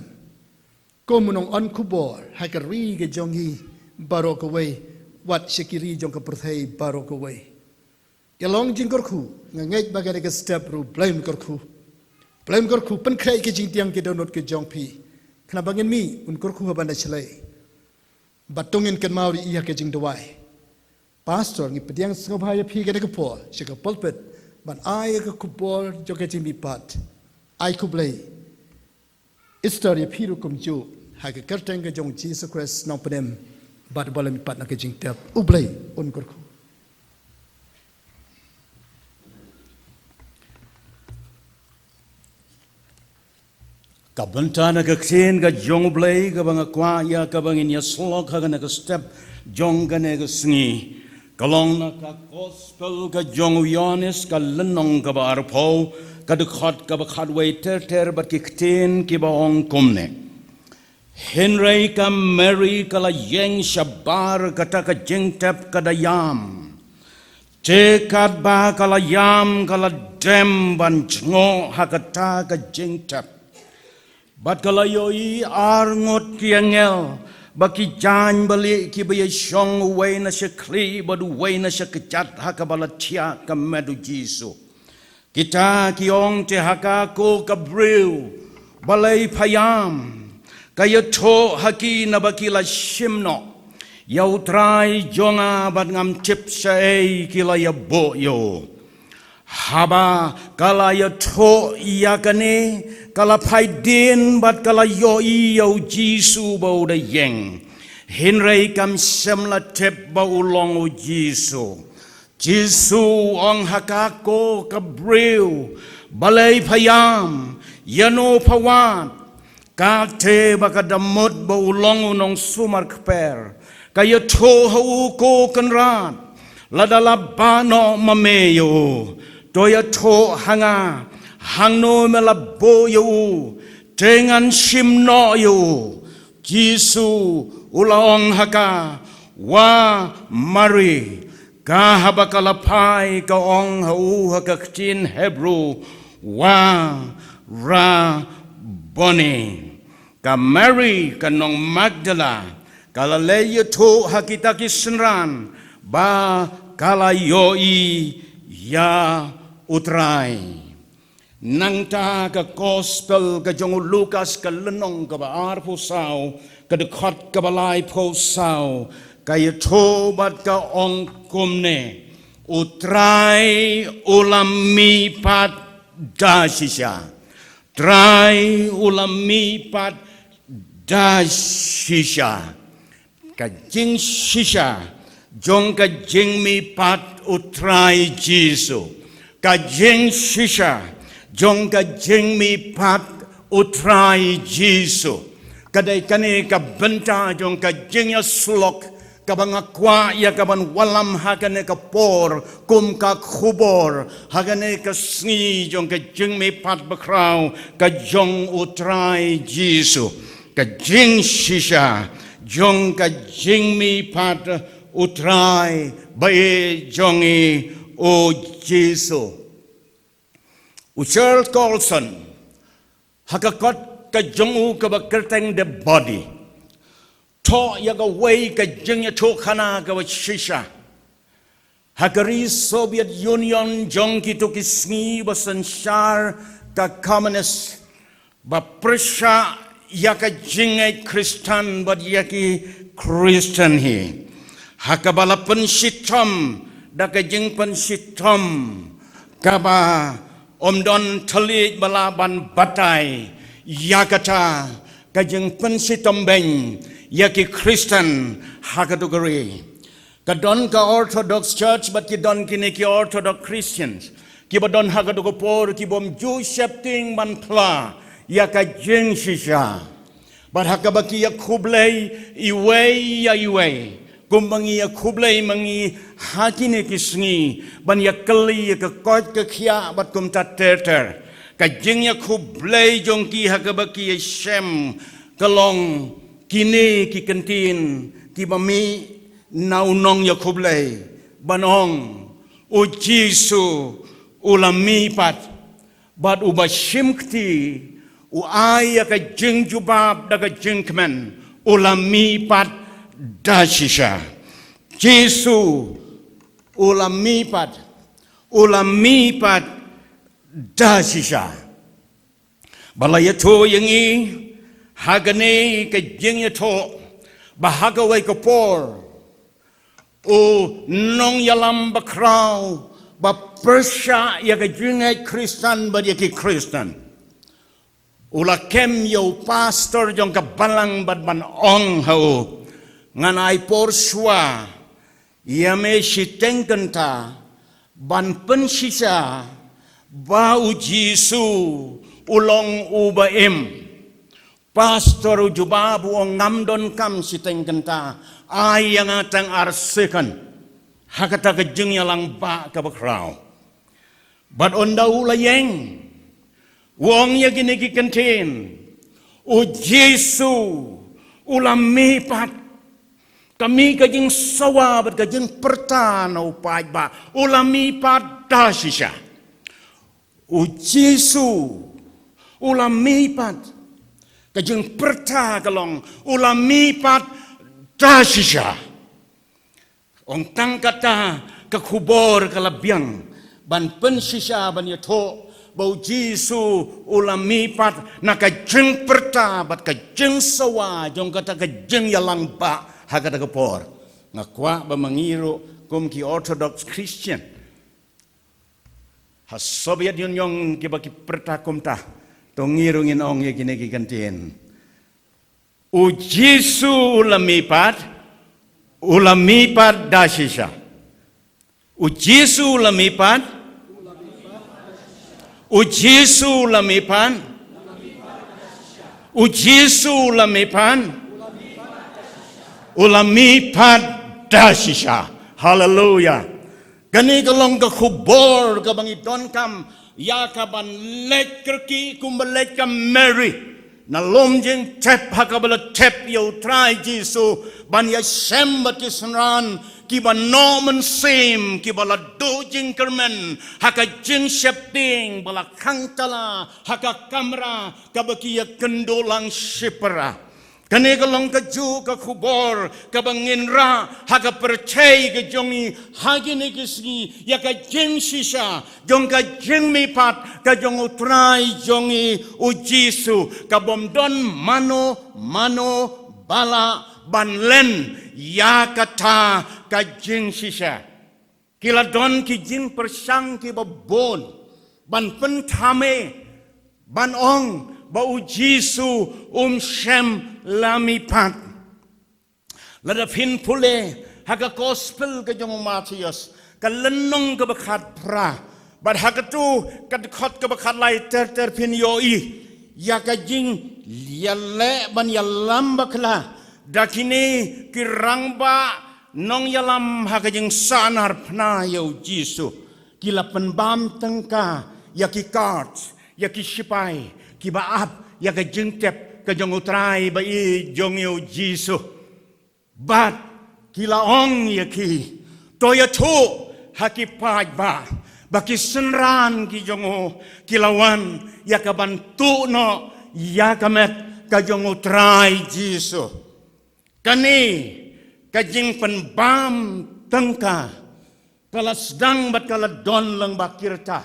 kum u nongwan khubor ha ka ri ka jong ngi baroh kawei, wat sha ki ri jong ka pyrthei baroh kawei. Ka long jingkyrkhu, nga ngeit ba kane ka step ruh U Blei un kyrkhu. U Blei un kyrkhu, pynkhreh ïa ka jingtieng ki dohnud ki jong phi. Khnang ba ngin mih, un kyrkhu ha ban da shlei. Bad to ngin kynmaw ïa ka jingduwai. Pastor, ngi pdiang sngewbha ïa phi kane ka por sha ka pulpit ban ai ïa ka khubor jong ka jingmihpat. Ai khublei. Easter ïa phi ruh kumjuh ha ka kyrteng ka jong u Jisu Khrist Nongpynim bad ba la mihpat na ka jingtep. U Blei un kyrkhu. Ka bynta na ka ktien ka jong U Blei kaba nga kwah ïa kaba ngin ïasyllok ha kane ka step jong kane ka sngi ka long na ka Gospel ka jong u Ïoannis ka lynnong kaba arphew, ka dkhot kaba khatwei ter ter bad ki ktien kiba ong kumne. Hynrei ka Mary ka la ïeng shabar kata ka jingtep ka da ïam. Te katba ka la ïam ka la dem ban jngoh ha kata ka jingtep. Bad ka la ïohi ar ngut ki angel ba ki jaiñ balieh kiba ïashong uwei na sha khlieh bad uwei na sha kjat ha kaba la thiah ka met u Jisu. Kita ki ong, te ha ka ko ka briew, balei pha ïam? Ka ïathuh ha ki naba ki la shim noh ïa U Trai jong nga bad ngam tip shaei ki la ïabuh ïa u. Haba ka la ïathuh ïa kane, ka la phai dien bad ka la ïohi ïa u Jisu ba u da ïeng. Hynrei kam shym la tip ba u long u Jisu. Jisu u ong ha ka ko ka briew, balei pha ïam? Ïano pha wad? Ka te ba ka da mut ba u long u nongsumar kper, ka ïathuh ha u, ko Kynrad, lada la bah noh ma me ïa u, to ïathuh ha nga hangno me la buh ïa u, te ngan shim noh ïa u. Jisu u la ong ha ka, wa Mari. Ka haba ka la phai ka ong ha u ha ka ktien Hebru, wa Rabboni. Ka Mari ka nong Magdala ka la leit ïathuh ha kita ki synran ba ka la ïohi ïa U Trai. Nangta ka Gospel ka jong u Lukas ka lynnong kaba arphew saw, ka dkhot kaba laiphew saw, ka ïathuh bad ka ong kumne, U Trai u la mihpat da shisha. Trai u la mihpat da shisha. Ka jingshisha jong ka jingmihpat u Trai Jisu. Ka jingshisha jong ka jingmihpat u Trai Jisu. Ka dei kane ka bynta jong ka jingïasyllok kaba nga kwah ïa kaban wallam ha kane ka por kum ka khubor ha kane ka sngi jong ka jingmihpat bakhraw ka jong u Trai Jisu. Ka jingshisha jong ka jingmihpat u Trai ba ïeit jong ngi u Jisu. U Charles Colson ha ka kot ka jong u kaba kyrteng The Body, thoh ïa kawei ka jingïathuhkhana kaba shisha ha ka ri Soviet Union jong kito ki sngi ba synshar ka Communist, ba pyrshah ïa ka jingngeit Khristan bad ïa ki Khristan hi. Ha kaba la pynshitom da ka jingpynshitom kaba ym don thylliej ba lah ban batai ïa kata ka jingpynshitom beiñ ïa ki Khristan ha kato ka ri. Ka don ka Orthodox Church bad ki don kine ki Orthodox Christians kiba don ha kato ka por kibym ju sheptieng ban phla ïa ka jingshisha. Bad ha kaba ki ïakhublei iwei ïa iwei kumba ngi ïakhublei ma ngi ha kine ki sngi ban ïakylli ïa ka koit ka khiah bad kumta ter ter. Ka jingïakhublei jong ki ha kaba ki ïashem ka long kine ki kyntien kiba mih na u nongïakhublei ban ong, u Jisu u la mihpat, bad uba shim kti u ai ïa ka jingjubab da ka jingkmen, u la mihpat da shisha. Jisu u la mihpat, u la mihpat da shisha. Ba la ïathuh ïa ngi ha kane ka jingïathuh ba ha kawei ka por u nongïalam bakhraw ba pyrshah ïa ka jingngeit Khristan bad ïa ki Khristan u la kem ïa u pastor jong ka balang bad ban ong ha u, ngan ai por shuwa ïa me shiteng kynta ban pynshisha ba u Jisu u long uba im. Pastor u jubab u ong, ngam donkam shiteng kynta, ai ïa nga tang ar second ha kata ka jingïalang ba kaba khraw. Bad ynda u la ïeng u ong ïa kine ki kyntien, u Jisu u la mihpat. Ka mih ka jingsawa bad ka jingpyrta na u paidbah, u la mihpat da shisha. U Jisu u la mihpat. Ka jingpyrta ka long u la mihpat da shisha. Ong tang kata ka khubor ka la biang ban pynshisha ban ïathuh ba u Jisu u la mihpat na ka jingpyrta bad ka jingsawa jong kata ka jingïalang ba ha kata ka por. Nga kwah ba ma ngi ruh kum ki Orthodox Christian ha Soviet Union kiba ki pyrta kumta, to ngi ruh ngin ong ïa kine ki kyntien. U Jisu u la mihpat, u la mihpat da shisha. U Jisu u la mihpat. U Jisu u la mihpat. U Jisu u la mihpat. U la mihpat da shisha. Haleluya. Kane ka long ka khubor kaba ngi donkam ïa kaban leit kyrkieh kumba leit ka Mary na lum jingtep ha kaba la tep ïa u Trai Jisu ban ïashem bad ki synran kiba noh mynsiem, kiba la duh jingkyrmen ha ka jingsheptieng ba la khang tala ha ka kamra kaba ki ïakynduh lang shipara. Kane ka long kajuh ka khubor kaba ngin rah ha ka pyrthei ka jong ngi ha kine ki sngi ïa ka jingshisha jong ka jingmihpat ka jong u Trai jong ngi u Jisu, kabym don mano mano ba lah ban len ïa kata ka jingshisha. Ki la don ki jingpyrshang kiba bun ban pynthame ban ong ba u Jisu um shem la mihpat. Lada phin pule ha ka gospel ka jong u Mathaios, ka lynnong kaba khatphra, bad ha kato ka dkhot kaba khatlai ter ter phin ïohi ïa ka jingïaleh ban ïalam bakla da kine ki rangbah nongïalam ha ka jingsahnarphna ïa u Jisu. Ki la pynbam tyngka ïa ki guard, ïa ki shipai kiba ap ïa ka jingtep ka jong u Trai ba ïeit jong ngi u Jisu. Bad ki la ong ïa ki, to ïathuh ha ki paidbah ba ki synran ki jong u ki la wan ïa ka ban tuh noh ïa ka met ka jong u Trai Jisu. Kane ka jingpynbam tyngka ka la sdang bad ka la don lyngba ki rta,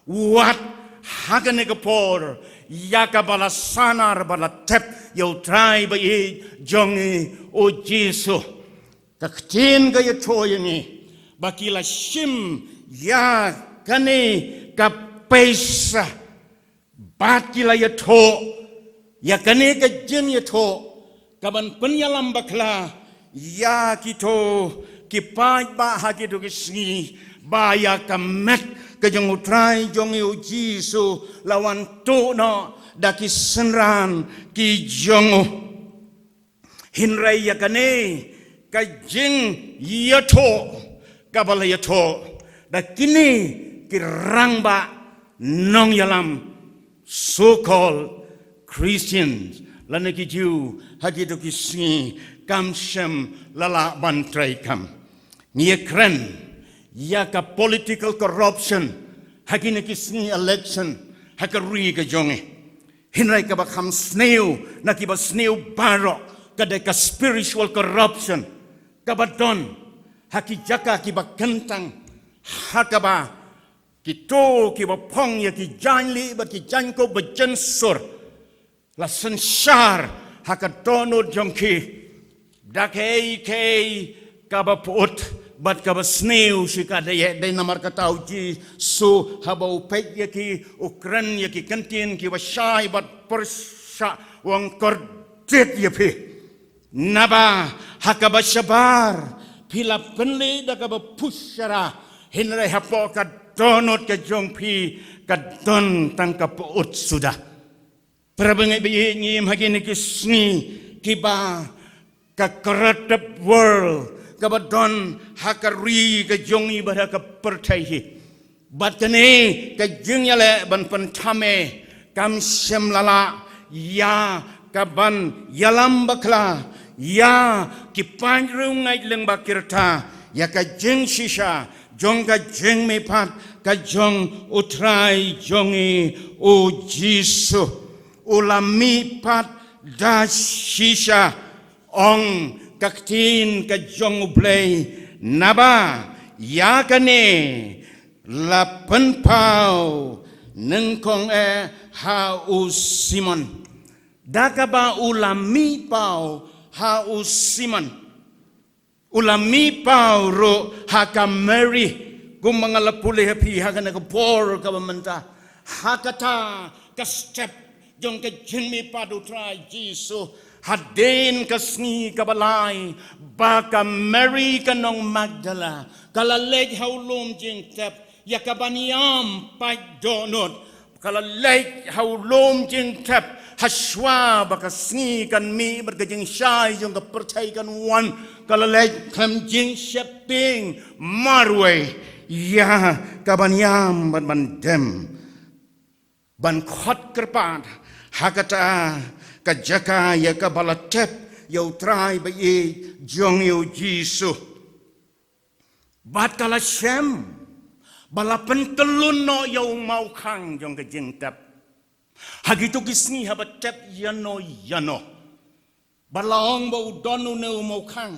wat ha kane ka por ïa kaba la sahnar bad la tep ïa u Trai ba ïeit jong ngi u Jisu. Ka ktien ka ïathuh ïa ngi ba ki la shim ïa kane ka pisa, bad ki la ïathuh ïa kane ka jingïathuh ka ban pynïalam bakla ïa kito ki paidbah ha kito ki sngi ba ïa ka met ka jong u Trai jong ngi u Jisu la wan tuh noh da ki synran ki jong u. Hynrei ïa kane ka jingïathuh kaba la ïathuh da kine ki rangbah nongïalam, so-called Christians, lane ki Jiw ha kito ki sngi, kam shym la lah ban treikam. Ngi ïakren ïa ka political corruption ha kine ki sngi election ha ka ri ka jong ngi. Hynrei kaba kham sniew na kiba sniew baroh ka dei ka spiritual corruption kaba don ha ki jaka kiba kyntang, ha kaba kito kiba phong ïa ki jaiñlih bad ki jaiñkup ba jynsur la synshar ha ka dohnud jong ki da kaei kaei kaba pyut bad kaba sniew shi katdei. Dei namar kata u Jisu haba u peit ïa ki, u kren ïa ki kyntien kiba shai bad pyrshah, u ong, kordit ïa phi, naba ha kaba shabar phi la pynleit da kaba pyrshah, hynrei hapoh ka dohnud ka jong phi ka don tang ka pyut suda. Para bangeit ba ïeit, ngi im ha kine ki sngi kiba ka corrupted world kaba don ha ka ri ka jong ngi bad ha ka pyrthei hi. Bad kane ka jingïaleh ban pynthame kam shym la lah ïa ka ban ïalam bakla ïa ki paidriewngeit lyngba ki rta ïa ka jingshisha jong ka jingmihpat ka jong u Trai jong ngi u Jisu. U la mihpat da shisha, ong ka ktien ka jong U Blei, naba ïa kane la pynpaw nyngkong eh ha u Simon. Da kaba u la mihpaw ha u Simon, u la mihpaw ruh ha ka Mary, kumba nga la pule ha phi ha kane ka por kaba mynta. Ha kata ka step jong ka jingmihpat u Trai Jisu, hadien ka sngi kaba lai ba ka Mary ka nong Magdala ka la leit ha u lum jingtep ïa ka ban ïam pait dohnud. Ka la leit ha u lum jingtep hashwa ba ka sngi kan mih bad ka jingshai jong ka pyrthei kan wan. Ka la leit khlem jingsheptieng marwei ïa ka ban ïam bad ban dem, ban khot kyrpad ha kata ka jaka ïa kaba la tep ïa u Trai ba ïeit jong ngi u Jisu. Bad ka la shem ba la pyntyllun noh ïa u mawkhang jong ka jingtep. Ha kito ki sngi haba tep ïano ïano, ba la ong ba u don une u mawkhang,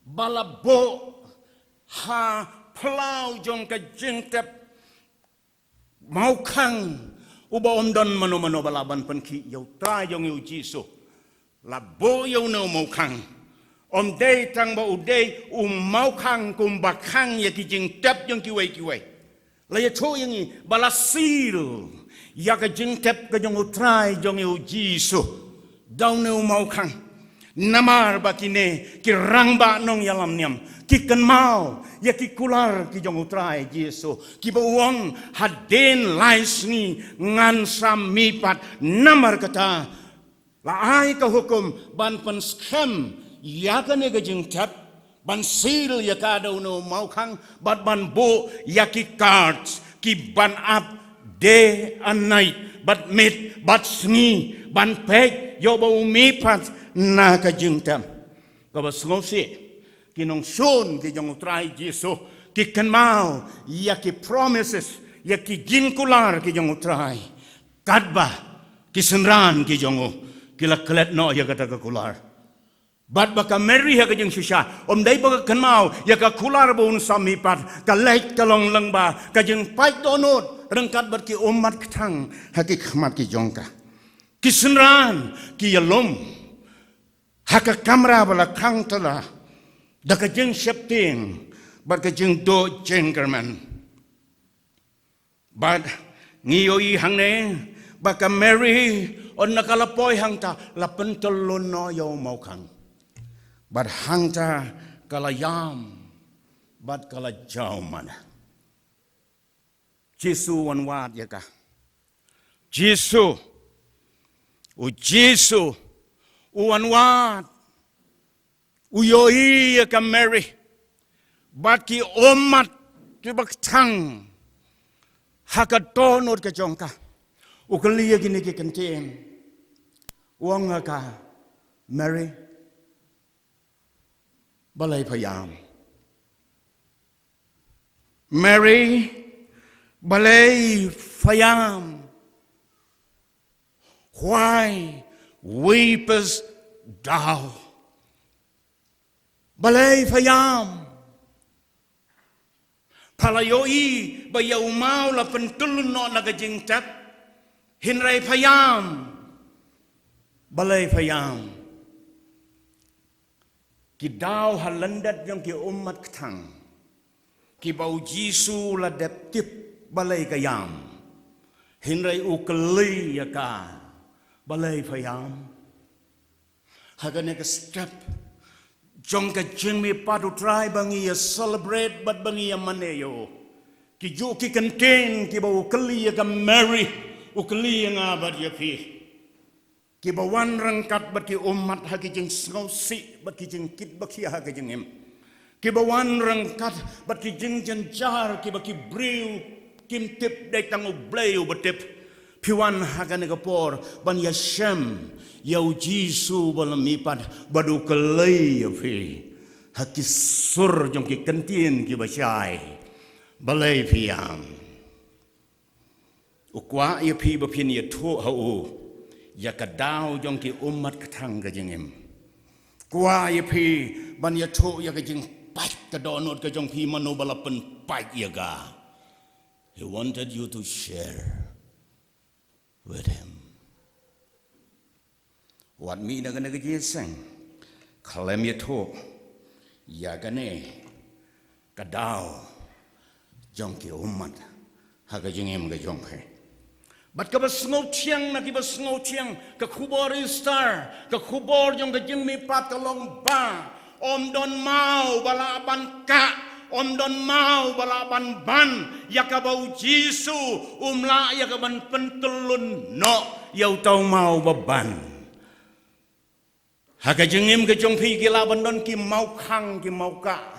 ba la buh ha phlaw jong ka jingtep, mawkhang uba ym don mano mano ba lah ban pynkhih ïa u Trai jong ngi u Jisu. La buh ïa une u mawkhang. Ym dei tang ba u dei u mawkhang kumba khang ïa ki jingtep jong kiwei kiwei. La ïathuh ïa ngi ba la seal ïa ka jingtep ka jong u Trai jong ngi u Jisu. da une u mawkhang. Namar ba kine ki rangbah nongïalam niam ki kynmaw ïa ki kular ki jong U Trai Jisu, kiba u ong, hadien lai sngi ngan sa mihpat. Namar kata la ai ka hukum ban pynskhem ïa kane ka jingtep, ban seal ïa ka da une u mawkhang, bad ban buh ïa ki cards, ki ban ap day and night, bad miet bad sngi, ban peit ïoh ba u mihpat na ka jingtep. Kaba sngewsih, ki nongshun ki jong U Trai Jisu ki kynmaw ïa ki promises, ïa ki jingkular ki jong U Trai. Katba ki synran ki jong u ki la klet noh ïa kata ka kular. Bad ba ka Mary ha ka jingshisha, ym dei ba ka kynmaw ïa ka kular ba un sa mihpat, ka leit ka long lyngba ka jingpait dohnud ryngkat bad ki ummat kthang ha ki khmat ki jong ka. Ki synran ki ïalum ha ka kamra ba la khang tala da ka jingsheptieng bad ka jingduh jingkyrmen. Bad ngi ïohi hangne ba ka Mary, ynda ka la poi hangta, la pyntyllun noh ïa u mawkhang. Bad hangta ka la ïam bad ka la jaw mana. Jisu u wan wad ïa ka. Jisu, u Jisu u wan wad. U ïohi ïa ka Mary bad ki ummat kiba kthang ha ka dohnud ka jong ka. U kylli ïa kine ki kyntien, u ong ha ka, Mary, balei pha ïam? Mary, balei pha ïam? Why weepest thou? Balei pha ïam? Pha la ïohi ba ïa u maw la pyntyllun noh na ka jingtep, hynrei pha ïam. Balei pha ïam? Ki daw ha lyndet jong ki ummat kthang kiba u Jisu la dep tip balei ka ïam, hynrei u kylli ïa ka, balei pha ïam? Ha kane ka step jong ka jingmihpat U Trai ba ngi ïa celebrate bad ba ngi ïa mane ïa u, ki juh ki kyntien kiba u kylli ïa ka Mary, u kylli ïa nga bad ïa phi. Kiba wan ryngkat bad ki ummat ha ki jingsngewsih bad ki jingkit ba khia ha ka jingim. Kiba wan ryngkat bad ki jingjynjar kiba ki briew kim tip, dei tang U Blei uba tip. Phi wan ha kane ka por ban ïashem ïa u Jisu ba la mihpat, bad u kylli ïa phi ha ki sur jong ki kyntien kiba shai, balei phi ïam? U kwah ïa phi ba phin ïathuh ha u ïa ka daw jong ki ummat kthang ka jingim. Kwah ïa phi ban ïathuh ïa ka jingpait ka dohnud ka jong phi, mano ba la pynpait ïa ka. He wanted you to share with him. Wat mih na kane ka jingïaseng khlem ïathuh ïa kane ka daw jong ki ummat ha ka jingim ka jong phi. Bad kaba sngewthiang na kiba sngewthiang, ka khubor Easter, ka khubor jong ka jingmihpat ka long ba ym don maw ba lah ban kah, ym don maw ba lah ban ban ïa kaba u Jisu um lah ïa ka ban pyntyllun noh ïa uta u maw ba ban. Ha ka jingim ka jong phi ki lah ban don ki mawkhang ki mawkah.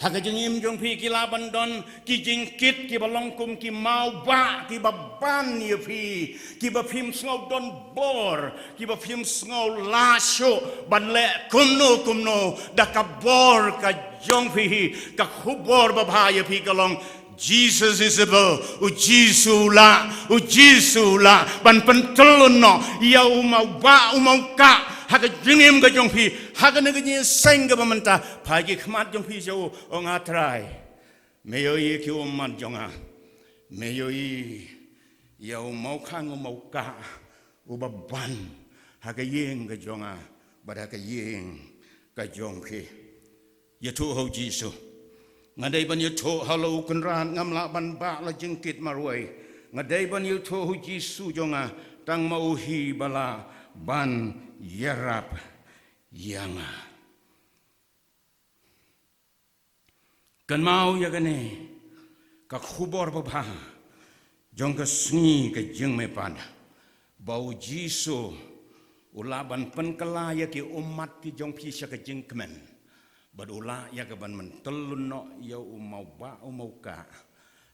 Ha ka jingim jong phi ki lah ban don ki jingkit kiba long kum ki mawbah kiba ban ïa phi, kiba phim sngew don bor, kiba phim sngew lah shuh ban leh kumno kumno da ka bor ka jong phi hi. Ka khubor babha ïa phi ka long, Jesus is able, u Jisu u lah, u Jisu u lah ban pyntyllun noh ïa u mawbah u mawkah ha ka jingim ka jong phi. Ha kane ka jingïaseng kaba mynta, phai ki khmat jong phi sha u, ong, A Trai, me ïohi ïa ki ummat jong nga, me ïohi ïa u mawkhang u mawkah uba ban ha ka ïing ka jong nga bad ha ka ïing ka jong phi. Ïathuh ha u Jisu. Nga dei ban ïathuh ha la u Kynrad, ngam lah ban bah la jingkit marwei. Nga dei ban ïathuh ha u Jisu jong nga, tang ma u hi ba lah ban ïarap ïa nga. Kynmaw ïa kane ka khubor babha jong ka sngi ka jingmihpat, ba U Jisu u lah ban pynkylla ïa ki ummat ki jong phi sha ka jingkmen, bad u lah ïa ka ban myntylun noh ïa u mawbah u mawkah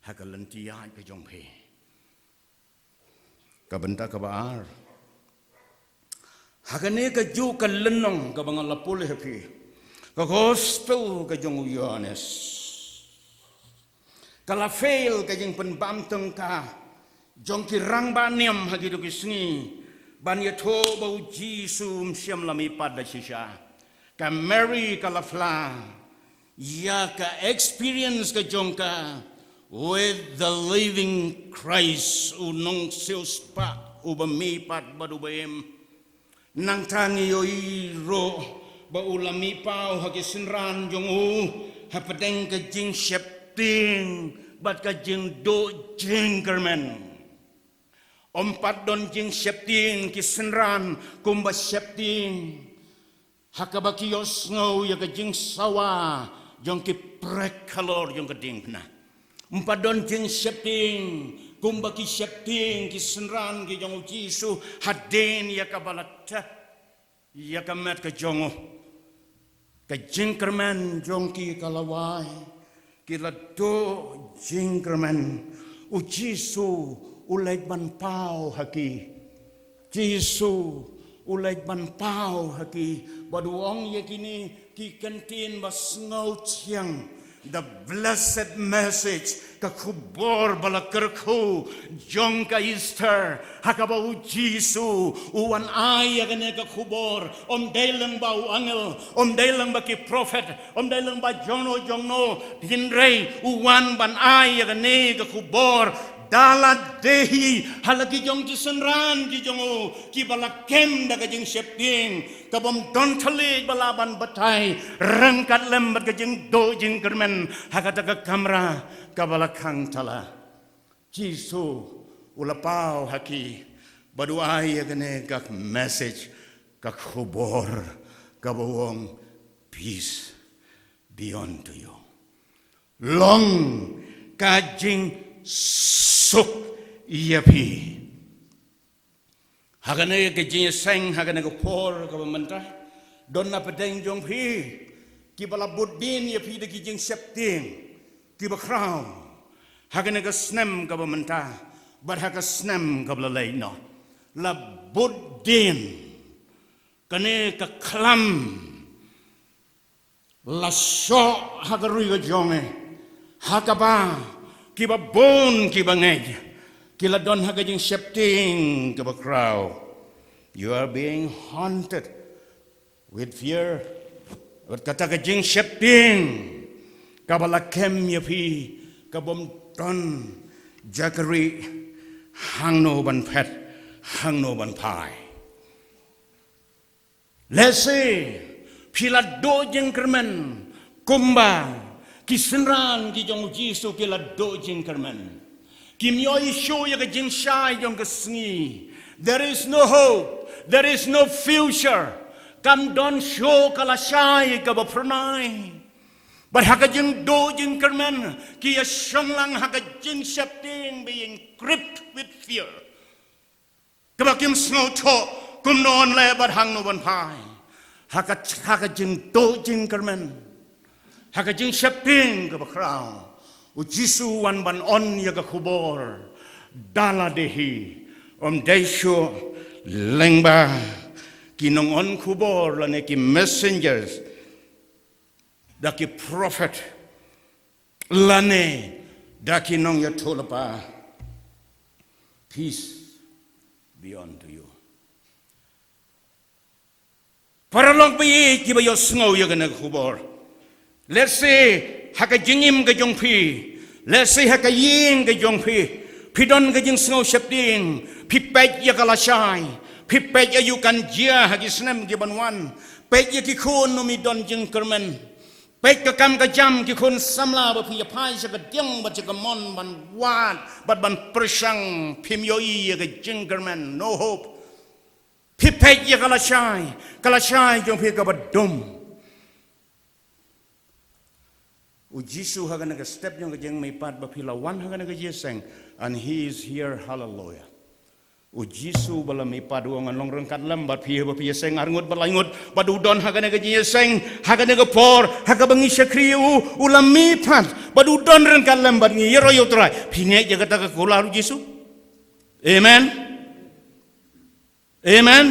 ha ka lynti ïaid ka jong phi. Ka bynta kaba ar, ha kane kajuh ka lynnong kaba nga la pule ha phi, ka gospel ka jong u Ïoannis, ka la fail ka jingpynbam tyngka jong ki rangbah niam ha kito ki sngi, ban ïathuh ba U Jisu um shym la mihpat da shisha. Ka Mary ka la phla ïa ka experience ka jong ka with the living Christ, u nongsiewspah uba mihpat bad uba im. Nangta ngi ïohi ruh ba u la mihpaw ha ki synran jong u hapdeng ka jingsheptieng bad ka jingduh jingkyrmen. Ym pat don jingsheptieng ki synran kumba sheptieng ha kaba ki ïohsngew ïa ka jingsawa jong ki prek halor jong ka diengphna. Ym pat don jingsheptieng kumba ki sheptieng ki synran ki jong U Jisu hadien ïa kaba la thep ïa ka met ka jong u. Ka jingkyrmen jong ki ka la wai, ki la duh jingkyrmen. U Jisu u leit ban paw ha ki. Jisu u leit ban paw ha ki bad u ong ïa kine ki kyntien ba sngewthiang. The blessed message, ka khubor ba la kyrkhu jong ka Easter, ha kaba U Jisu u wan ai ïa kane ka khubor. Ym dei lang ba u angel, ym dei lang ba ki prophet, ym dei lang ba jongno jongno, hynrei u wan ban ai ïa kane ka khubor da lade hi ha la ki jong ki synran ki jong u, kiba la kem da ka jingsheptieng ka bym don thylliej ba lah ban batai, ryngkat lem bad ka jingduh jingkyrmen ha kata ka kamra kaba la khang thala. Jisu u la paw ha ki bad u ai ïa kane ka message, ka khubor kaba u ong, peace be unto you. Long ka jingsuk ïa phi. Ha kane ka jingïaseng, ha kane ka por kaba mynta, don na pdeng jong phi kiba la bud dien ïa phi da ki jingsheptieng kiba khraw. Ha kane ka snem kaba mynta bad ha ka snem kaba la leit noh, la bud dien kane ka khlam la shoh ha ka ri ka jong i, ha kaba kiba bun kiba ngeit ki la don ha ka jingsheptieng kaba khraw. You are being haunted with fear. Bad kata ka jingsheptieng kaba la kem ïa phi ka bym don jakri hangno ban phet, hangno ban phai. Lehse phi la duh jingkyrmen kumba ki synran ki jong u Jisu ki la duh jingkyrmen. Kim ïohi shuh ïa ka jingshai jong ka sngi. There is no hope. There is no future. Kam don shuh ka lashai kaba phyrnai. Bad ha ka jingduh jingkyrmen ki ïa shong lang ha ka jingsheptieng, being gripped with fear. Kaba kim sngewthuh kumno yn leh bad hangno ban phai. Ha ka, ha ka jingduh jingkyrmen, ha ka jingsheptieng kaba khraw, u Jisu u wan ban on ïa ka khubor da lade hi. Ym dei shuh lyngba ki nong on khubor lane ki messengers, da ki prophet, lane da ki nongïathuhlypa. Peace be unto you. Paralok ba ïeit kiba ïohsngew ïa kane ka khubor, lehse ha ka jingim ka jong phi, lehse ha ka ïing ka jong phi, phi don ka jingsngew sheptieng, phi peit ïa ka lashai, phi peit ïa u kan jia ha ki snem ki ban wan, peit ïa ki khun um don jingkyrmen. Peit ka kam ka jam ki khun samla ba phi ïa phai sha ka diang bad sha ka mon ban wad bad ban pyrshang, phim ïohi ïa ka jingkyrmen, no hope. Phi peit ïa ka lashai, ka lashai jong phi kaba dum. U Jisu ha kane ka step jong ka jingmihpat ba phi la wan ha kane ka jingïaseng, and he is here, hallelujah. U Jisu ba la mihpat u ong ngan long ryngkat lem bad phi, ba phi ïaseng arngut bad laingut, bad u don ha kane ka jingïaseng, ha kane ka por, ha kaba ngi shakri ïa u, u la mihpat, bad u don ryngkat lem bad ngi, ïaroh ïa u Trai. Phi ngeit ïa kata ka kular u Jisu? Amen. Amen.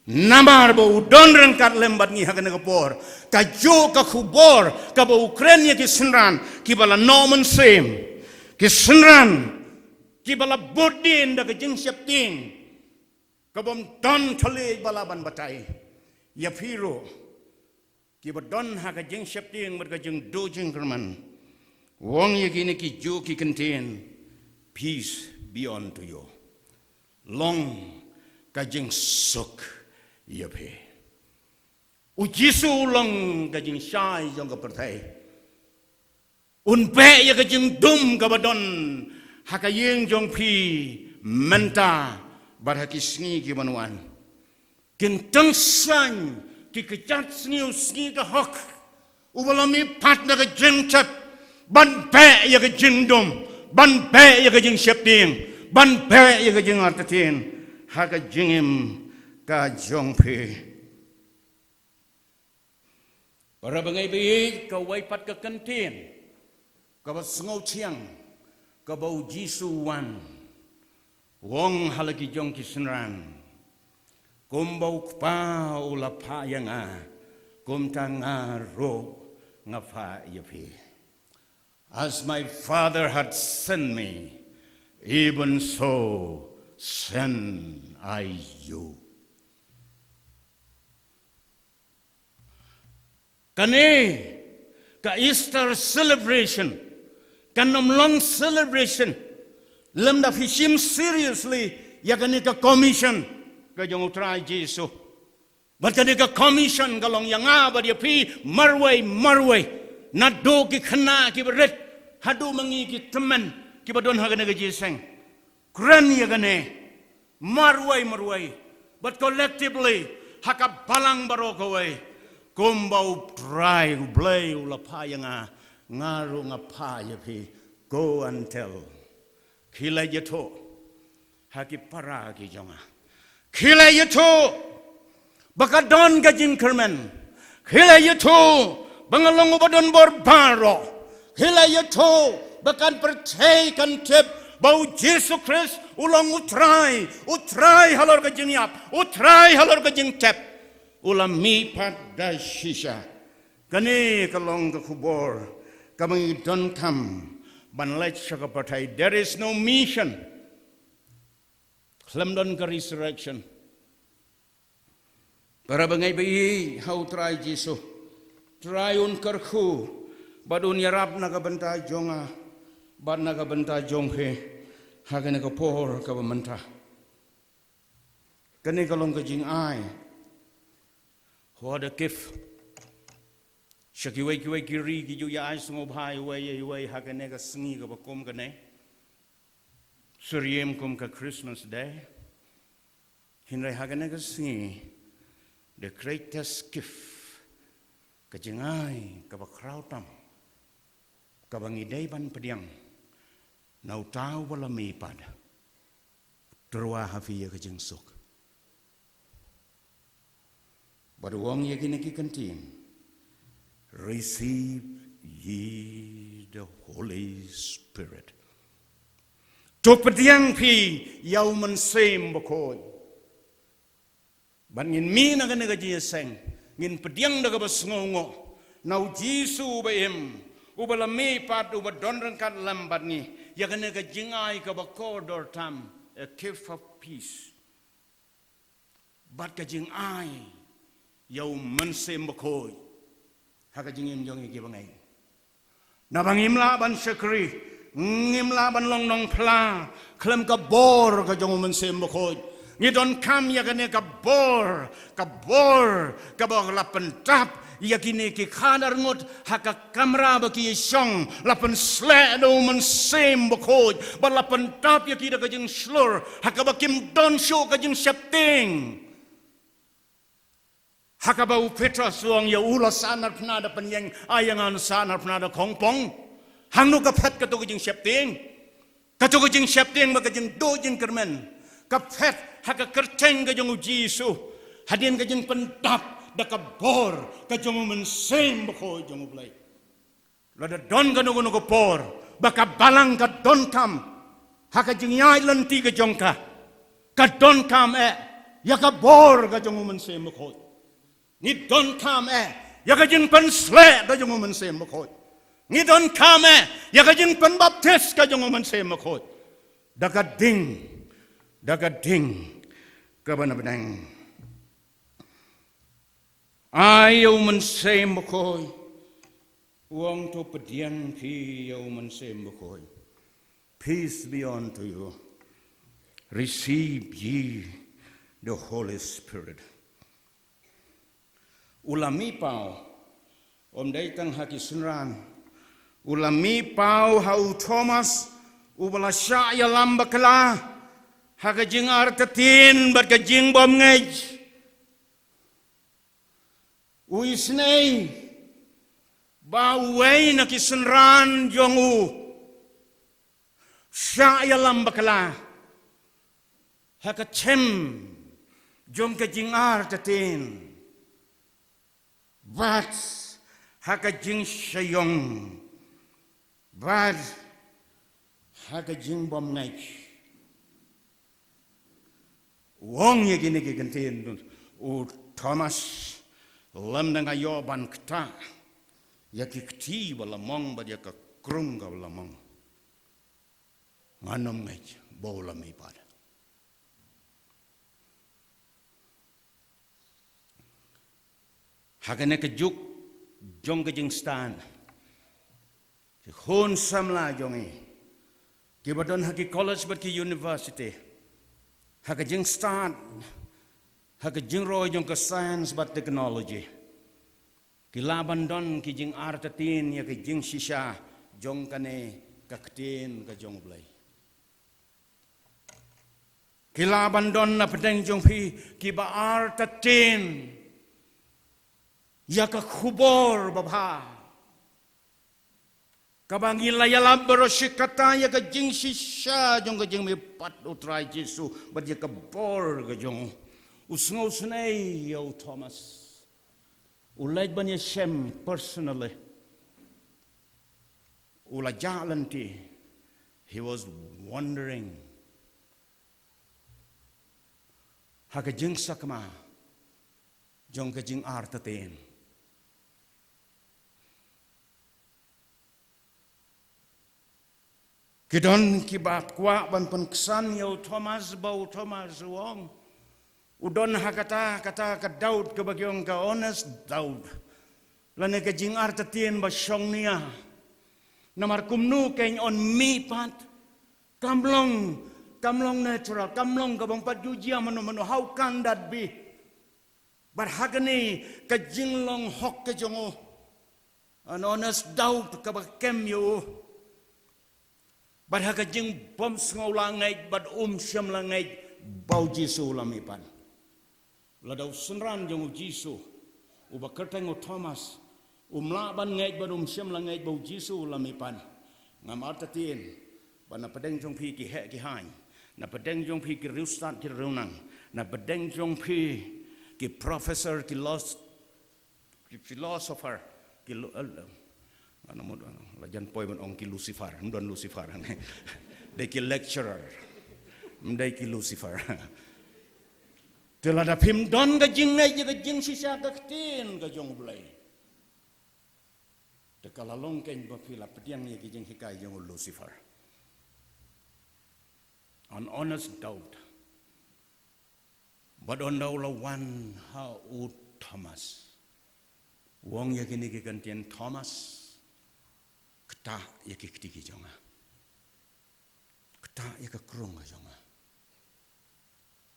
Namar ba u don ryngkat lem bad ngi ha kane ka por. Kajuh ka khubor kaba u kren ïa ki synran kiba la noh mynsiem. Ki synran kiba la bud dien da ka jingsheptieng. Kaba ym don thylliej ba lah ban batai. Ïa phi ruh kiba don ha ka jingsheptieng bad ka jingduh jingkyrmen. U ong ïa kine kijuh ki kyntien, peace be unto you. Long ka jingsuk ïa phi. U Jisu u long ka jingshai jong ka pyrthei. Un beh ïa ka jingdum kaba don ha ka ïing jong phi mynta bad ha ki sngi ki ban wan. Kin tyngshaiñ ki kjat sngi u sngi ka hok, uba la mihpat na ka jingtep ban beh ïa ka jingdum, ban beh ïa ka jingsheptieng, ban beh ïa ka jingartatien ha ka jingim ka jong phi. Para bangeit, baieit, kawei pat ka kyntien kaba sngewthiang kaba u Jisu u wan, u ong ha la ki jong ki synran, kumba u Kpa u la phah ïa nga, kumta nga ruh nga phah ïa phi. As my Father had sent me, even so send I you. Kane ka Easter celebration kan ym long celebration lymda phi shim seriously ïa kane ka commission ka jong u Trai Jisu. Bad kane ka commission ka long ïa nga bad ïa phi marwei marwei, naduh ki khynnah kiba rit haduh ma ngi ki tymmen kiba don ha kane ka jingïaseng. Kren ïa kane marwei marwei bad collectively ha ka balang baroh kawei, kumba u Trai u Blei u la phah ïa nga, nga ruh nga phah ïa phi. Go and tell. Khie leit ïathuh ha ki para ki jong nga. Khie leit ïathuh ba ka don ka jingkyrmen. Khie leit ïathuh ba nga long uba don bor baroh. Khie leit ïathuh ba kan pyrthei kan tip ba u Jisu Khrist u long u Trai, u Trai halor ka jingïap, u Trai halor ka jingtep. U la mihpat da shisha. Kane ka long ka khubor kaba ngi donkam ban leit sha ka pyrthei. There is no mission khlem don ka resurrection. Para bangeit, baieit ha u Trai Jisu, Trai un kyrkhu bad un ïarap na ka bynta jong nga bad na ka bynta jong phi ha kane ka por kaba mynta. Kane ka long ka jingai. What a gift. Sha kiwei kiwei ki ri ki ju ïa ai sngewbha iwei ïa iwei ha kane ka sngi kaba kum kane, syriem kum ka Christmas Day. Hynrei ha kane ka sngi, the greatest gift, ka jingai kaba khraw tam kaba ngi dei ban pdiang na uta uba la mihpat, u tyrwa ha phi ïa ka jingsuk. Bad u ong ïa kine ki kyntien, receive ye the Holy Spirit. To pdiang phi ïa u Mynsiem Bakhuid. Bad ngin mih na kane ka jingïaseng, ngin pdiang da kaba sngewnguh na u Jisu uba im, uba la mihpat, uba don ryngkat lem bad ngi, ïa kane ka jingai kaba kordor tam, a gift of peace. Bad ka jingai ïa u Mynsiem Bakhuid ha ka jingim jong ngi ki bangeit. Naba ngim lah ban shakri, ngim lah ban long nongphla khlem ka bor ka jong u Mynsiem Bakhuid. Ngi donkam ïa kane ka bor, ka bor kaba la pyntap Ïa kine ki khadar ngut ha ka kamra ba ki ïashong, la pynsleh da u Mynsiem Bakhuid, bad la pyntap ïa ki da ka jingshlur, ha kaba kim don shuh ka jingsheptieng. Ha kaba u Petros u ong ïa u, la sahnarphna da pynïeng, ai ïa nga, sahnarphna da khongpong. Hangno ka phet kato ka jingsheptieng? Kato ka jingsheptieng bad ka jingduh jingkyrmen ka phet ha ka kyrteng ka jong u Jisu, hadien ka jingpyntap da ka bor ka jong u Mynsiem Bakhuid jong U Blei. Lada don kano kano ka por ba ka balang ka donkam ha ka jingïaid lynti ka jong ka, ka donkam eh ïa ka bor ka jong u Mynsiem Bakhuid. Ngi donkam eh ïa ka jingpynsleh ka jong u Mynsiem Bakhuid. Ngi donkam eh ïa ka jingpynbaptis ka jong u Mynsiem Bakhuid. Da ka ding, da ka ding kaba na bneng. Ai ïa u Mynsiem Bakhuid. U ong, to pdiang phi ïa u Mynsiem Bakhuid. Peace be unto you. Receive ye the Holy Spirit. U la mih paw, ym dei tang ha ki synran. U la mih paw ha u Thomas, uba la shah ïalam bakla ha ka jingartatien bad ka jingbymngeit. U isynei ba uwei na ki synran jong u shah ïalam bakla ha ka them jong ka jingartatien, bad ha ka jingshah ïong, bad ha ka jingbymngeit. U ong ïa kine ki kyntien u Thomas, lymda nga ïoh ban ktah ïa ki kti ba la mong bad ïa ka krung kaba la mong, ngan ym ngeit ba u la mihpat. Ha kane ka juk jong ka jingstad, ki khun samla jong ngi kiba don ha ki college bad ki university, ha ka jingstad, ha ka jingroi jong ka science bad technology, ki lah ban don ki jingartatien ïa ka jingshisha jong kane ka ktien ka jong U Blei. Ki lah ban don na pdeng jong phi kiba artatien ïa ka khubor babha kaba ngi la ïalap baroh shi katta ïa ka jingshisha jong ka jingmihpat U Trai Jisu bad ïa ka bor ka jong u. U sngewsynei ïa u Thomas. U leit ban ïashem personally. U la jah lynti. He was wondering ha ka jingsakma jong ka jingartatien. Ki don kiba kwah ban pynksan ïa u Thomas, ba u Thomas u ong, u don ha kata, kata ka doubt kaba ki ong ka honest doubt. Lane ka jingartatien ba shongnia. Namar kumno kan un mihpat? Kam long, kam long natural, kam long kaba ym pat ju jia mano mano, how can that be? Bad ha kane ka jinglong hok ka jong u, an honest doubt kaba kem ïa u. Bad ha ka jingbym sngew la ngeit bad um shym la ngeit ba u Jisu u la mihpat. Lada u synran jong u Jisu uba kyrteng u Thomas um lah ban ngeit bad um shym la ngeit ba u Jisu u la mihpat, ngam artatien ba na pdeng jong phi ki heh ki haiñ, na pdeng jong phi ki riewstad ki riewnang, na pdeng jong phi ki professor, ki los-, ki philosopher, ki lo-, eh, ano mo, la jan poi ban ong ki Lucifer, ym don Lucifer ne. Dei ki lecturer. Ym dei ki Lucifer. Te lada phim don ka jingngeit ïa ka jingshisha ka ktien ka jong U Blei, te ka la long kein ba phi la pdiang ïa ki jinghikai jong u Lucifer. An honest doubt. Bad ynda u la wan ha u Thomas, u ong ïa kine ki kyntien, Thomas, ktah ïa ki kti ki jong nga. Ktah ïa ka krung ka jong nga.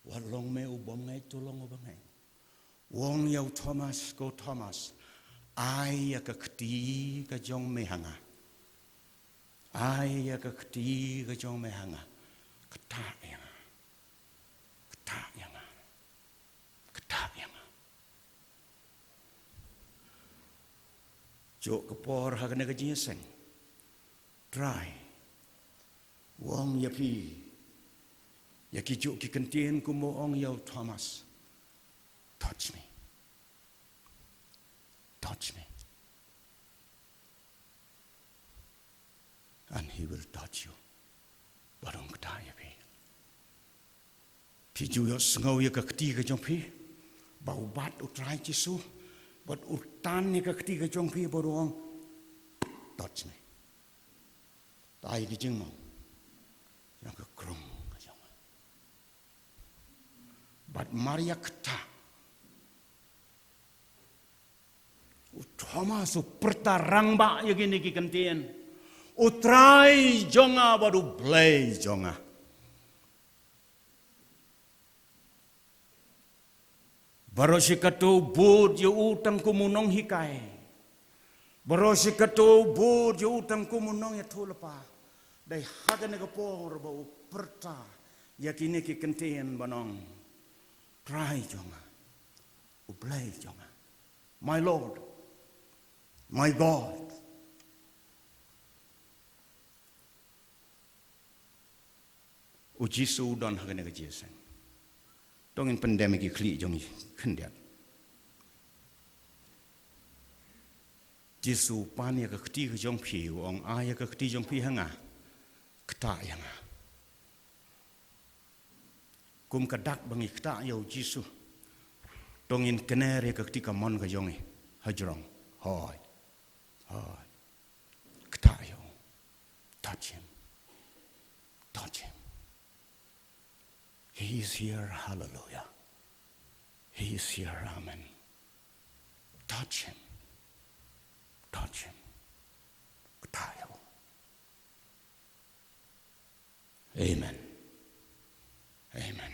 Wat long me u bym ngeit, to long u ba ngeit. U ong ïa u Thomas, ko Thomas, Ai ïa ka kti ka jong me ha nga. Ai ïa ka kti ka jong me ha nga. Ktah ïa nga. Ktah ïa nga. Ktah ïa nga. Jong ka por ha kane ka jingïaseng, Trai u ong ïa phi, ïa ki jong ki kyntien kumba u ong ïa u Thomas, "Touch me. Touch me. And he will touch you." Bad un ktah ïa phi. Phi ju ïohsngew ïa ka kti ka jong phi ba u bat u Trai Jisu, bad u tan ïa ka kti ka jong phi bad u ong, "Touch me. Ai ka jingmong ïa ka krung ka jong nga." Bad mar ïa kata, u Thomas u pyrta rangbah ïa kine ki kyntien, "U Trai jong nga bad u Blei jong nga." Baroh shi kato u bud ïa u tang kum u nonghikai. Baroh shi kato u bud ïa u tang kum u nongïathuhlypa. Dei ha kane ka por ba u pyrta ïa kine ki kyntien ban ong, "Trai jong nga, u Blei jong nga. My Lord, my God." U Jisu u don ha kane ka jingïaseng. To ngin pyndem ïa ki khlieh jong ngi khyndiat. Jisu u pan ïa ka kti ka jong phi, u ong, "Ai ïa ka kti jong phi ha nga. Ktah ïa nga." Kum ka dak ba ngi ktah ïa u Jisu, to ngin kner ïa ka kti kamon ka jong ngi hajrong. Hoi. Hoi. Ktah ïa u. Touch him. Touch him. He is here. Hallelujah. He is here. Amen. Touch him. Touch him. Ktah ïa u. Amen. Amen.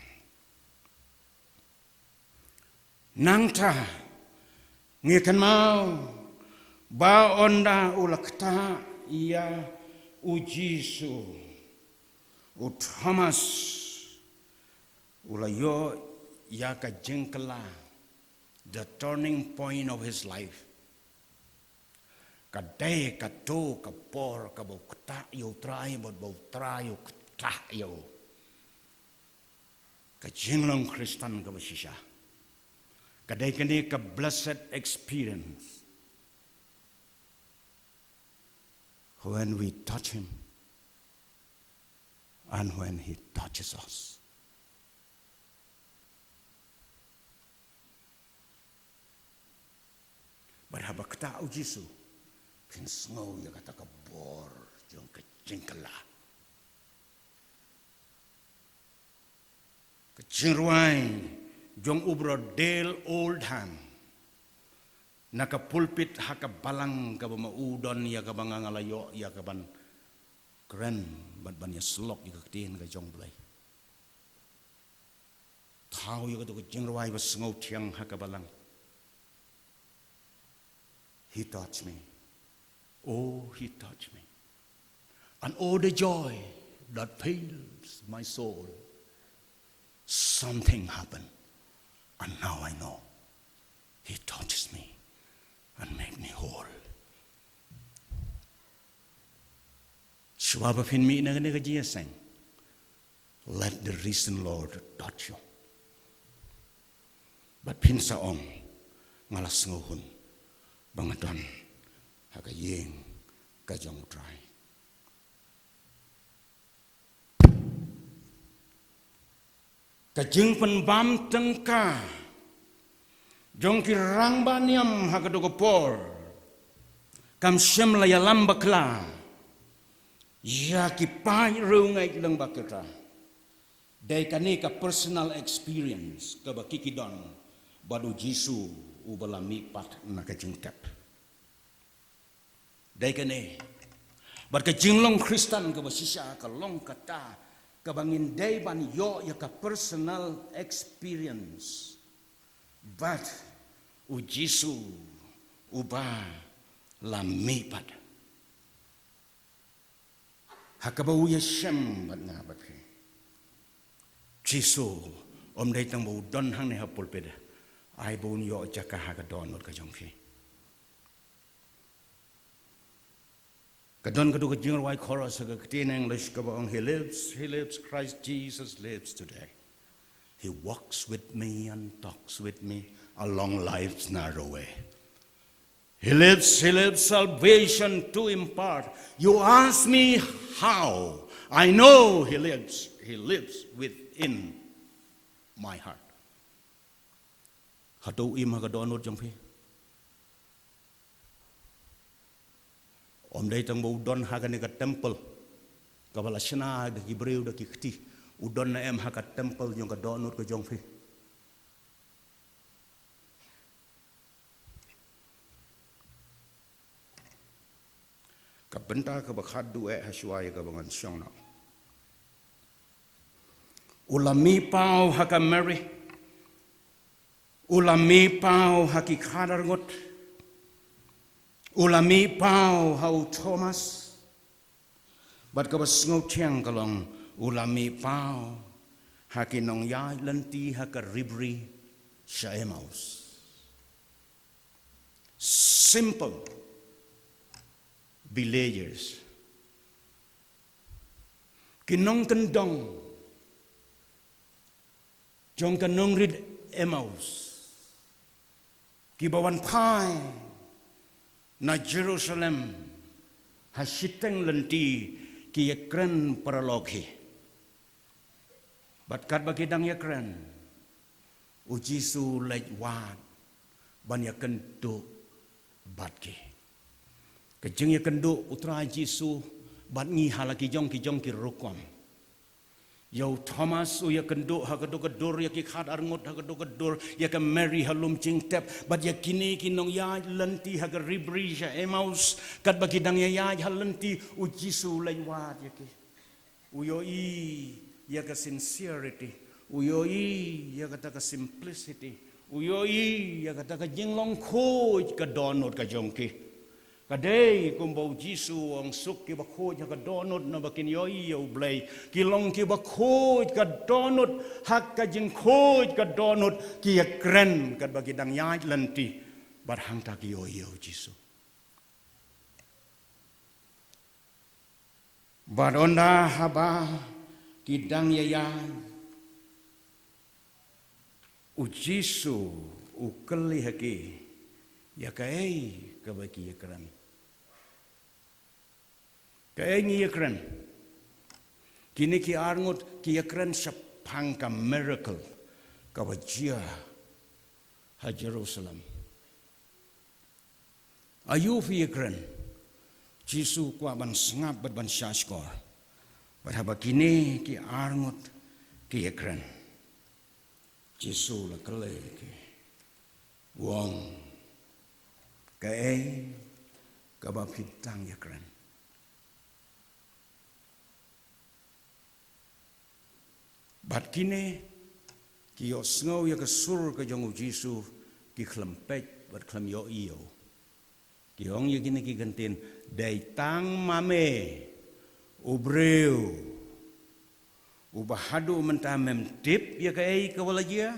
Nangta ngi kynmaw ba ynda u la ktah ïa u Jisu, u Thomas u la ïoh ïa ka jingkylla, the turning point of his life. Ka dei kato ka por kaba u ktah ïa u Trai, bad ba u Trai u ktah ïa u. Ka jinglong Khristan kaba shisha ka dei kane ka blessed experience, when we touch him and when he touches us. Bad haba ktah u Jisu, phin sngew ïa kata ka bor jong ka jingkylla. Ka jingrwai jong u Brother Dale Oldham na ka pulpit ha ka balang kaba ma u don ïa kaba nga nga la ïoh ïa kaban kren bad ban ïasyllok ïa ka ktien ka jong U Blei. Thaw ïa kato ka jingrwai ba sngewthiang ha ka balang. He touched me. Oh, he touched me. And oh, the joy that fills my soul. Something happened. And now I know. He touches me and make me whole. Shuwa ba phin mih na kane ka jingïaseng, let the risen Lord touch you. Bad phin sa ong, nga la sngewhun ba nga don ha ka ïing ka jong U Trai. Ka jingpynbam tyngka jong ki rangbah niam ha kato ka por kam shym la ïalam bakla ïa ki paid riewngeit lyngba kita. Dei kane ka personal experience kaba ki ki don bad U Jisu uba la mihpat na ka jingtep. Dei kane. Bad ka jinglong Khristan kaba shisha ka long kata kaba ngin dei ban ïoh ïa ka personal experience bad U Jisu uba la mih pat ha kaba u ïashem bad nga bad phi. Jisu um dei tang ba u don hangne ha pulpit, ai ba un ïoh jaka ha ka dohnud ka jong phi. Ka don ka dei ka jingrwai chorus ha ka ktien English kaba ong, "He lives, he lives, Christ Jesus lives today. He walks with me and talks with me along life's narrow way. He lives, he lives, salvation to impart. You ask me how. I know he lives, he lives within my heart." Hato u im ha ka dohnud jong phi? Um dei tang ba u don ha kane ka temple kaba la shna da ki briew da ki kti. U don ne em ha ka temple jong ka dohnud ka jong phi? Ka bynta kaba khatduh eh ha shuwa ïa kaba ngan shong noh. U la mih paw ha ka Mary. U la mih paw ha ki khadar ngut. U la mih paw ha u Thomas. Bad kaba sngewthiang ka long, u la mih paw ha ki nongïaid lynti ha ka ribri sha Emmaus. Simple villagers. Ki nongkyndong jong ka nongrit Emmaus. Kiba wan phai na Jerusalem ha shiteng lynti ki ïakren paralok hi. Bad katba ki dang ïakren, u Jisu leit wad ban ïakynduh bad ki. Ka jingïakynduh u Trai Jisu bad ngi ha la ki jong ki jong ki rukom. Ïa u Thomas u ïakynduh ha ka dur ka dur, ïa ki khadar ngut ha ka dur ka dur, ïa ka Mary ha lum jingtep, bad ïa kine ki nongïaid lynti ha ka ribri sha Emmaus, katba ki dang ïaid ha lynti u Jisu u leit wad ïa ki. U ïohi ïa ka sincerity. U ïohi ïa kata ka simplicity. U ïohi ïa kata ka jinglong khuid ka dohnud ka jong ki. Ka dei kumba u Jisu u ong, suk kiba khuid ha ka dohnud naba kin ïohi ïa u Blei. Ki long kiba khuid ka dohnud, ha ka jingkhuid ka dohnud ki ïakren katba ki dang ïaid lynti. Bad hangta ki ïohi ïa u Jisu. Bad ynda haba ki dang ïaid, u Jisu u kylli ha ki ïa kaei kaba ki ïakren. Kaei ngi ïakren? Kine ki arngut ki ïakren shaphang ka miracle kaba jia ha Jerusalem. Aïu phi ïakren? Jisu u kwah ban sngap bad ban shahshkor. Bad haba kine ki arngut ki ïakren, Jisu u la kylli ki, u ong, kaei kaba phi dang ïakren? Bad kine ki ïohsngew ïa ka sur ka jong u Jisu, ki khlem peit bad khlem ïohi ïa u. Ki ong ïa kine ki kyntien, dei tang ma me u briew uba haduh mynta mem tip ïa kaei kaba la jia?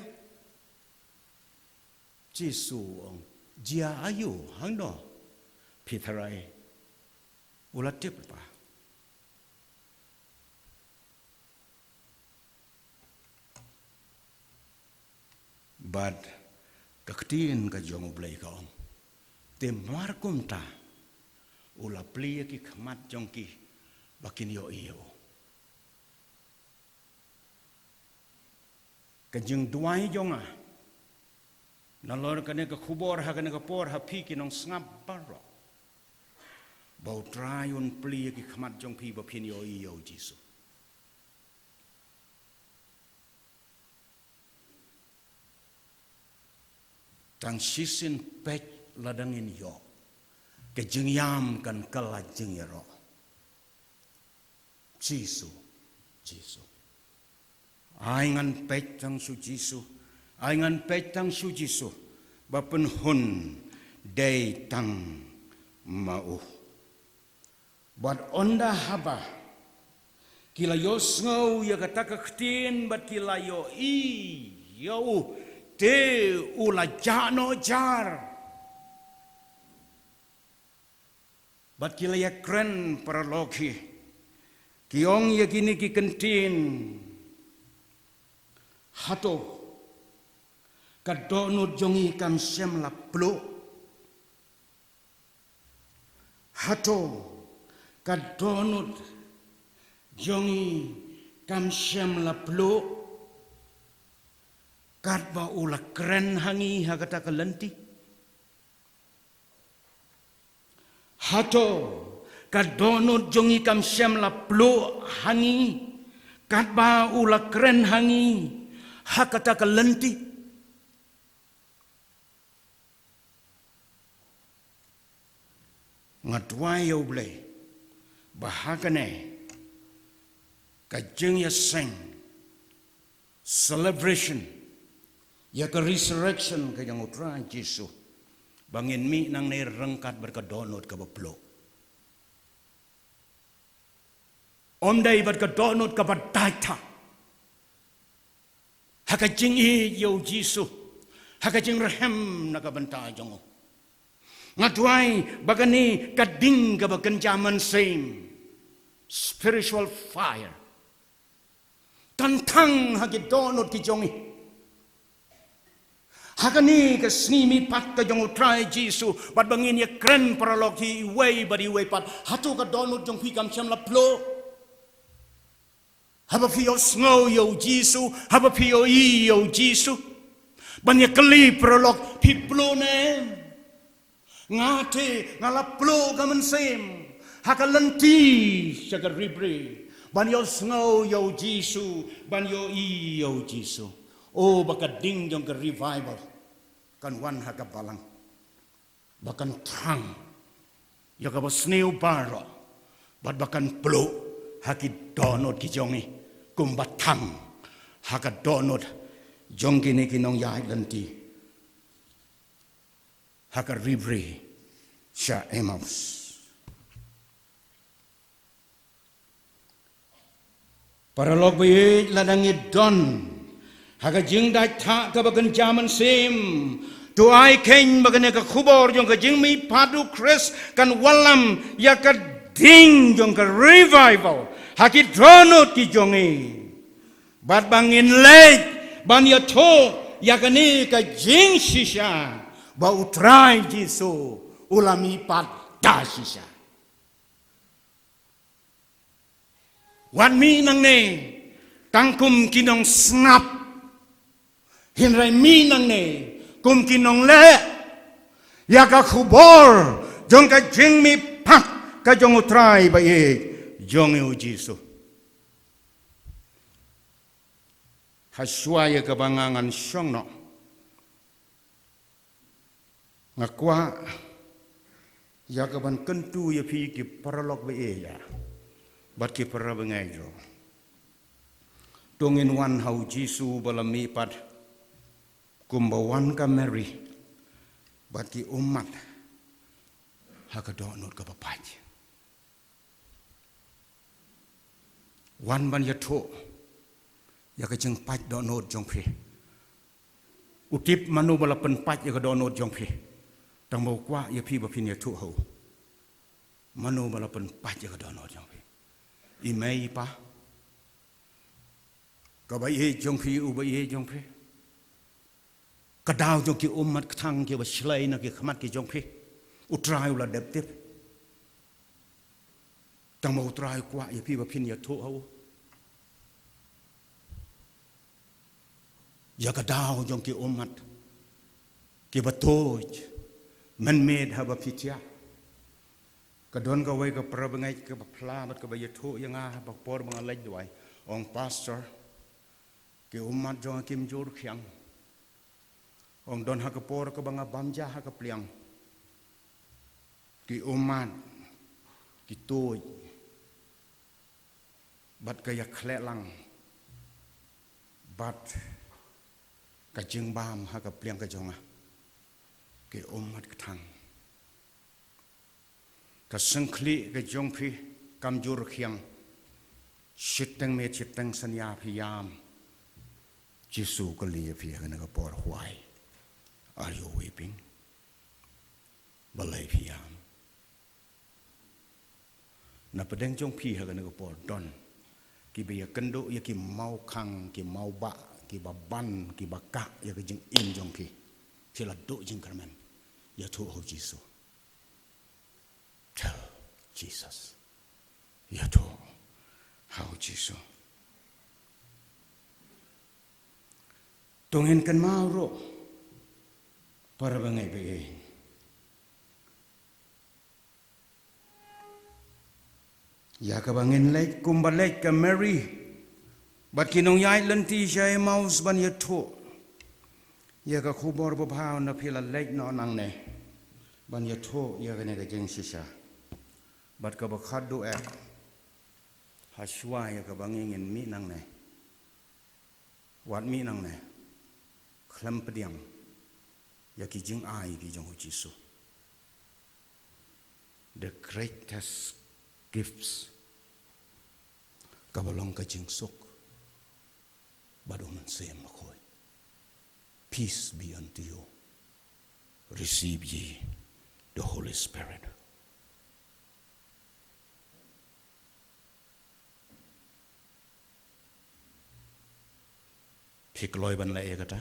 Jisu u ong, jia aïu, hangno? Phi tharai u la tip lypa? Bad ka ktien ka jong u Blei ka ong, te markumta u la plie ïa ki khmat jong ki ba kin ïohi ïa u. Ka jingduwai jong nga nalor kane ka khubor ha kane ka por ha phi ki nongsngap baroh, ba u Trai un plie ïa ki khmat jong phi ba phin ïohi ïa u Jisu. Tang shisien peit lada ngin ïoh, ka jingïam kan kylla jingïaroh. Jisu, Jisu. Ai ngan peit tang shu Jisu, ai ngan peit tang shu Jisu, ba pynhun dei tang ma u. Bad ynda haba ki la ïohsngew ïa kata ka ktien bad ki la ïohi ïa u, te u la jah noh jar. Bad ki la ïakren paralok hi, ki ong ïa kine ki kyntien: Hato ka dohnud jong ngi kam shym la pluh? Hato ka dohnud jong ngi kam shym la pluh, katba u la kren ha ngi ha kata ka lynti? Hato ka dohnud jong ngi kam shym la pluh ha ngi, katba u la kren ha ngi ha kata ka lynti? Nga duwai ïa U Blei ba ha kane ka jingïaseng, celebration ïa ka resurrection ka jong U Trai Jisu, ba ngin mih nangne ryngkat bad ka dohnud kaba pluh. Ym dei bad ka dohnud kaba dait ha ka jingïeit ïa U Jisu, ha ka jingrhem na ka bynta jong u. Nga duwai ba kane ka ding kaba kynja mynsiem, spiritual fire, kan thang ha ki dohnud ki jong ngi ha kane ka sngi mihpat ka jong U Trai Jisu, bad ba ngin ïakren paralok hi iwei bad iwei pat: Hato ka dohnud jong phi kam shym la pluh? Haba phi ïohsngew ïa U Jisu, haba phi ïohi ïa U Jisu, ban ïakylli paralok: Phi pluh ne em? Nga te nga la pluh ka mynsiem ha ka lynti sha ka ribri ban ïohsngew ïa U Jisu, ban ïohi ïa U Jisu. O, ba ka ding jong ka revival kan wan ha ka balang, ba kan thang ïa kaba sniew baroh, bad ba kan pluh ha ki dohnud ki jong ngi, kumba thang ha ka dohnud jong kine ki nongïaid lynti ha ka ribri sha Emmaus. Paralok baieit, lada ngi don ha ka jingdait thah kaba kynja mynsiem, to ai khein ba kane ka khubor jong ka jingmihpat U Khrist kan wallam ïa ka ding jong ka revival ha ki dohnud ki jong ngi, bad ba ngin leit ban ïathuh ïa kane ka jingshisha ba U Trai Jisu u la mihpat da shisha. Wat mih nangne tang kum ki nongsngap, hynrei mih nangne kum ki nongleh ïa ka khubor jong ka jingmihpat ka jong U Trai baieit jong ngi U Jisu. Hashwa ïa kaba nga ngan shong noh, nga kwah ïa kaban kyntu ïa phi ki paralok baieit bad ki parabangeit ruh. To ngin wan ha U Jisu ba la mihpat kumba wan ka Mary bad ki ummat ha ka dohnud kaba pait. Wan ban ïathuh ïa ka jingpait dohnud jong phi. U tip mano ba la pynpait ïa ka dohnud jong phi. Tang ba u kwah ïa phi ba phin ïathuh ha u. Mano ba la pynpait ïa ka dohnud jong phi? I mei i pa? Ka baieit jong phi, u baieit jong phi? Ka daw jong ki ummat kthang kiba shlei na ki khmat ki jong phi? U Trai u la dep tip. Tang ba U Trai u kwah ïa phi ba phin ïathuh ha u ïa ka daw jong ki ummat kiba tuid mynmiet haba phi thiah. Ka don kawei ka parabangeit kaba phla bad kaba ïathuh ïa nga ha ka por ba nga leit duwai. Ong, Pastor, ki ummat jong nga kim jur khiang. Ong, don ha ka por kaba nga bam ja ha ka pliang, ki ummat ki tuid bad ka ïakhleh lang bad ka jingbam ha ka pliang ka jong nga. Ki ummat kthang Ka syngkhlieh ka jong phi kam jur khiang. Shiteng miet shiteng sania phi ïam. Jisu u kylli ïa phi ha kane ka por, why are you weeping? Balei phi ïam? Na pdeng jong phi ha kane ka por don kiba ïakynduh ïa ki mawkhang, ki mawbah, kiba ban, kiba kah ïa ka jingim jong phi. Phi la duh jingkyrmen. Ïathuh ha u Jisu. Tell Jesus. Ïathuh ha u Jisu. To ngin kynmaw ruh, para bangeit ba ïeit, ïa kaba ngin leit kumba leit ka Mary bad ki nongïaid lynti sha Emmaus ban ïathuh ïa ka khubor babha. Ynda phi la leit noh nangne ban ïathuh ïa kane ka jingshisha bad kaba khadduh eh, ha shuwa ïa kaba ngi ngin mih nangne, wat mih nangne khlem pdiang ïa ki jingai ki jong u Jisu. The greatest gifts, kaba long ka jingsuk bad u Mynsiem Bakhuid. Peace be unto you. Receive ye the Holy Spirit. Phi kloi ban leh ïa kata?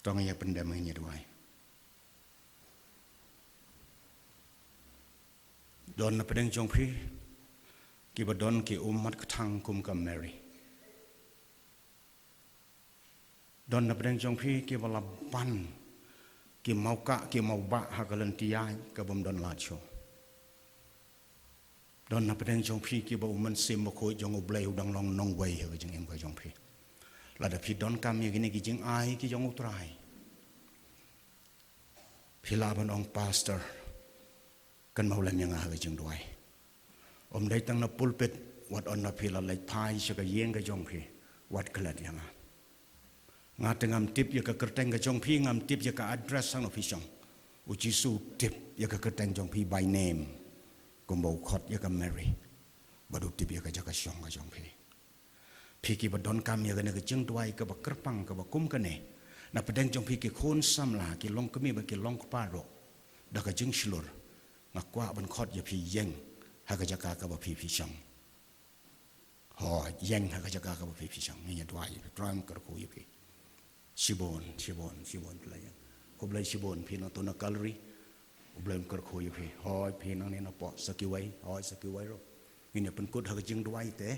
To ngin ïa pyndem, ngin ïa duwai. Don na pdeng jong phi kiba don ki ummat kthang kum ka Mary. Don na pdeng jong phi kiba la ban ki mawkah ki mawbah ha ka lynti ïaid kabym don lad shuh. Don na pdeng jong phi kiba u Mynsiem Bakhuid jong U Blei u dang long nongwei ha ka jingim ka jong phi. Lada phi donkam ïa kine ki jingai ki jong U Trai, phi lah ban ong, Pastor, kynmaw lem ïa nga ha ka jingduwai. Ym dei tang na pulpit, wat ynda phi la leit phai sha ka ïing ka jong phi, wat klet ïa nga. Nga te ngam tip ïa ka kyrteng ka jong phi, ngam tip ïa ka address hangno phi shong. U Jisu u tip ïa ka kyrteng jong phi by name, kumba u khot ïa ka Mary. Bad u tip ïa ka jaka shong ka jong phi. Phi kiba donkam ïa kane ka jingduwai kaba kyrpang kaba kum kane, na pdeng jong phi ki khun samla, ki longkmie bad ki longkpa ruh, da ka jingshlur nga kwah ban khot ïa phi ïeng ha ka jaka kaba phi phi shong. Hooid, ïeng ha ka jaka kaba phi phi shong. Ngin ïa duwai, Trai un kyrkhu ïa phi. Shibun, shibun, shibun, khublei. Khublei shibun, phi nangto na Calvary. U Blei un kyrkhu ïa phi. Hooid, phi nangne napoh sa kiwei, hooid, sa kiwei ruh. Ngin ïa pynkut ha ka jingduwai te.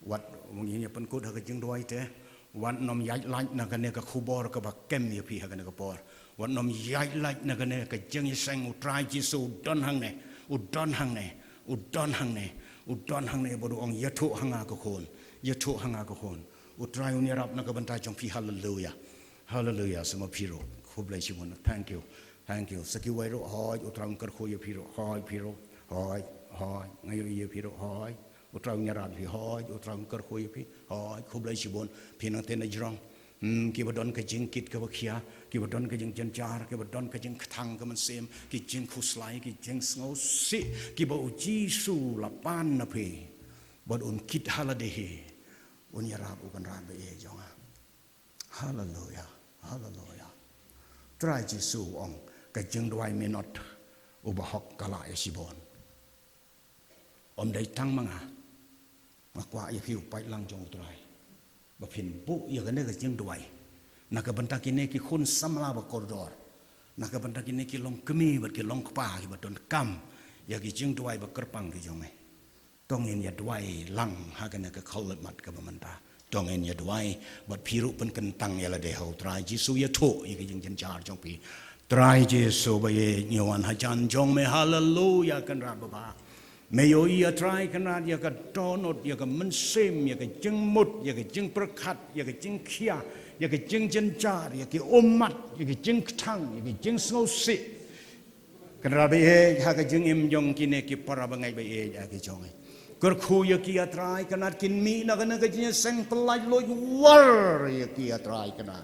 Wat, ngin ïa pynkut ha ka jingduwai te. Wat nym ïaid lait na kane ka khubor kaba kem ïa phi ha kane ka por. Wat nym ïaid lait na kane ka jingïaseng. U Trai Jisu u don hangne, u don hangne, u don hangne, u don hangne bad u ong, ïathuh ha nga ko khun, ïathuh ha nga ko khun. U Trai un ïarap na ka bynta jong phi. Haleluya. Haleluya. Sa ma phi ruh. Khublei shibun. Thank you. Thank you. Sa kiwei ruh, hooid, u Trai un kyrkhu ïa phi ruh, hooid, phi ruh, hooid, hooid, nga ïohi ïa phi ruh, hooid. U Trai un ïarap ïa phi, hooid, u Trai un kyrkhu ïa phi, hooid, khublei shibun. Phi nangte na jrong. Hmm, kiba don ka jingkit kaba khia, kiba don ka jingjynjar, kiba don ka jingkthang ka mynsiem, ki jingkhuslai, ki jingsngewsih, kiba u Jisu u la pan na phi. Bad un kit ha lade hi. Un ïarap, u Kynrad ba ïeit jong nga. Haleluya, haleluya. Trai Jisu u ong, ka jingduwai minot u bahok ka lah ïa shibun. Ym dei tang ma nga. Nga kwah ïa phi u paidlang jong u Trai, ba phin buh ïa kane ka jingduwai na ka bynta kine ki khun samla ba kordor, na ka bynta kine ki longkmie bad ki longkpa kiba donkam ïa ki jingduwai ba kyrpang ki jong me. To ngin ïa duwai lang ha kane ka khyllipmat kaba mynta. To ngin ïa duwai bad phi ruh pynkyntang ïa lade ha u Trai Jisu, ïathuh ïa ki jingjynjar jong phi. Trai Jisu ba ïeit, ngi wan hajan jong me, haleluya, Kynrad babha. Me ïohi, A Trai Kynrad, ïa ka dohnud, ïa ka mynsiem, ïa ka jingmut, ïa ka jingpyrkhat, ïa ka jingkhia, ïa ka jingjynjar, ïa ki ummat, ïa ki jingkthang, ïa ki jingsngewsih. Kynrad ba ïeit, ha ka jingim jong kine ki para bangeit ba ïeit, ha ki jong ngi. Kyrkhu ïa ki, A Trai Kynrad, kin mih na kane ka jingïaseng, pyllait luid war ïa ki, A Trai Kynrad.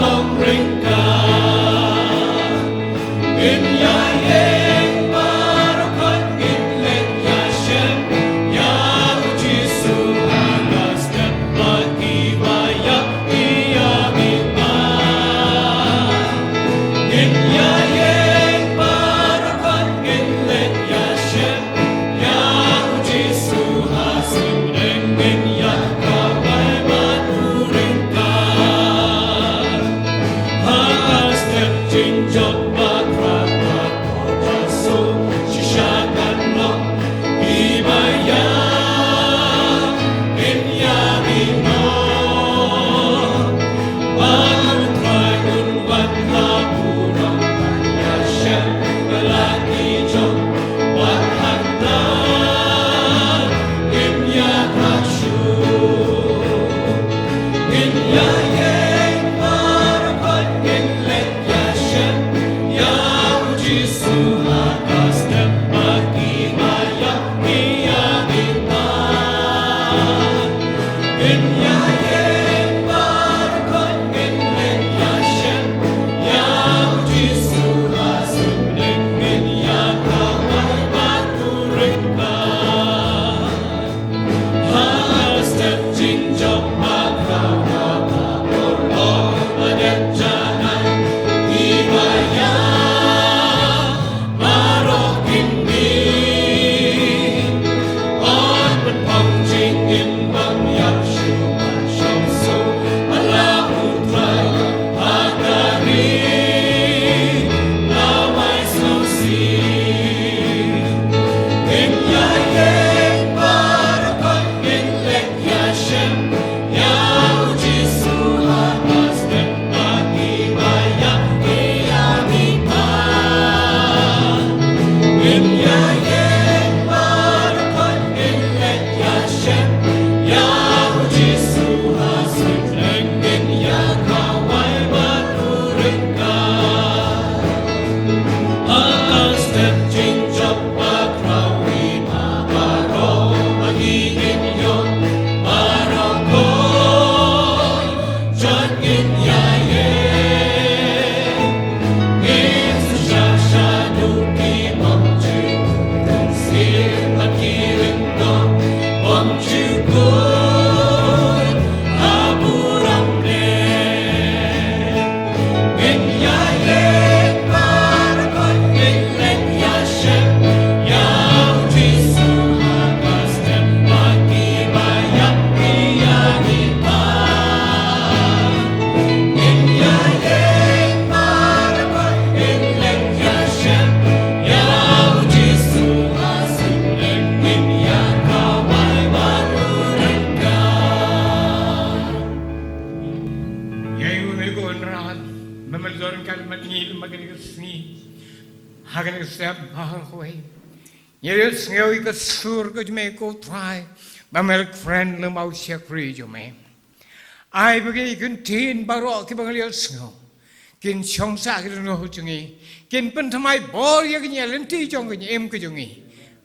long ryngkat. Ngin ïa ïeng baroh khot, ngin leit ïa shem ïa u Jisu ha la step, bad kiba ïap ïa mih man. Ngin Ïa u me ko Kynrad, ba me la don ka mat ngi, ba kane ka sngi, ha kane ka step ba hoi. Ngi ïa sngew ïa ka sur ka jong me ko Trai, ba me la kren lem bad u shakri jong me. Ai ba ki kyntien baroh kiba ngi ïa sngew kin shong sah ki dohnud jong ngi, kin pynthymmai bor ïa ki lynti jong ka jingim ka jong ngi.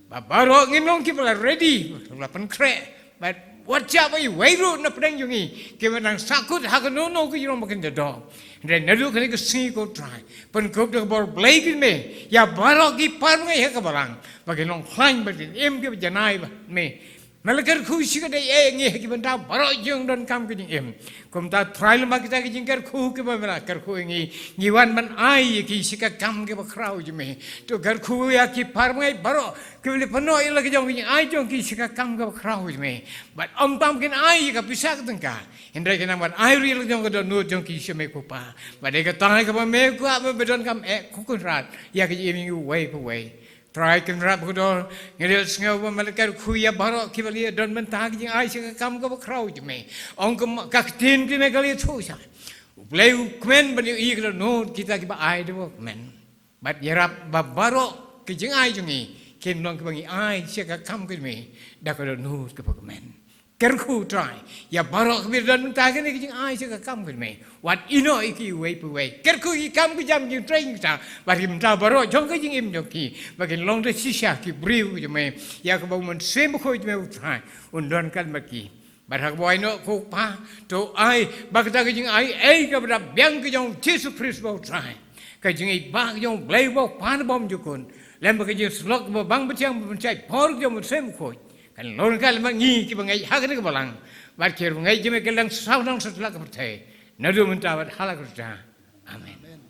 Ba baroh ngin long kiba la ready, la pynkhreh. Bad wat shah ba iwei ruh na pdeng jong ngi kiba nang sahkut ha kano kano ka jinglong ba kin da dok. Hynrei naduh kane ka sngi ko Trai, pynkup da ka bor Blei kin me ïa baroh ki parabangeit ha ka balang, ba kin long khlaiñ bad kin im kiba janai bad me. Me la kyrkhu shikatdei ïa ngi ha ki bynta baroh jong donkam ka jingim. Kumta Trai, lem bad kita ki jingkyrkhu kiba me la kyrkhu ïa ngi, ngi wan ban ai ïa ki sha ka kam kaba khraw jong me. To kyrkhu ïa ki parabangeit baroh kiba la pynnoh ïa la ka jong ka jingai jong ki sha ka kam kaba khraw jong me. Bad ym tang kin ai ïa ka pisa ka tyngka, hynrei kin nang ban ai ruh ïa la ka jong ka dohnud jong ki sha me ko Pa. Bad dei kata kaba me kwah ba me donkam eh ko Kynrad ïa ka jingim jong uwei pa uwei. Trai Kynrad bakordor, ngi ïa sngew ba me la kyrkhu ïa baroh kiba la ïa don bynta ka jingai sha ka kam kaba khraw jong me. Ong ka, ka ktien ka me ka la ïathuh shai, U Blei u kmen ban ïohi ïa ka dohnud kita kiba ai da ka kmen. Bad ïarap ba baroh ka jingai jong ngi kin long kiba ngi ai sha ka kam ka jong me da ka dohnud kaba kmen. Kyrkhu Trai ïa baroh kiba don bynta kane ka jingai sha ka kam ka jong me. Wat ïehnoh ïa ki uwei pa uwei. Kyrkhu ïa ki kam ki jam jingtrei jingktah bad ki bynta baroh jong ka jingim jong ki, ba kin long da shisha ki briew jong me, ïa kaba U Mynsiem Bakhuid jong me U Trai un don ryngkat bad ki. Bad ha kaba ïehnoh ko Pa, to ai ba kata ka jingai ei kaba da biang ka jong U Jisu Khrist ba U Trai, ka jingïeit ba ka jong U Blei ba U Kpa naba ym jukut, lem bad ka jingsyllok ba bang ba thiang ba pynshai por ka jong U Mynsiem Bakhuid, kan long ryngkat lem bad ngi kiba ngeit ha kane ka balang bad ki bangeit jong me kiba dang saw nang satlak ka pyrthei, naduh mynta bad ha la ka kyrta. Amen.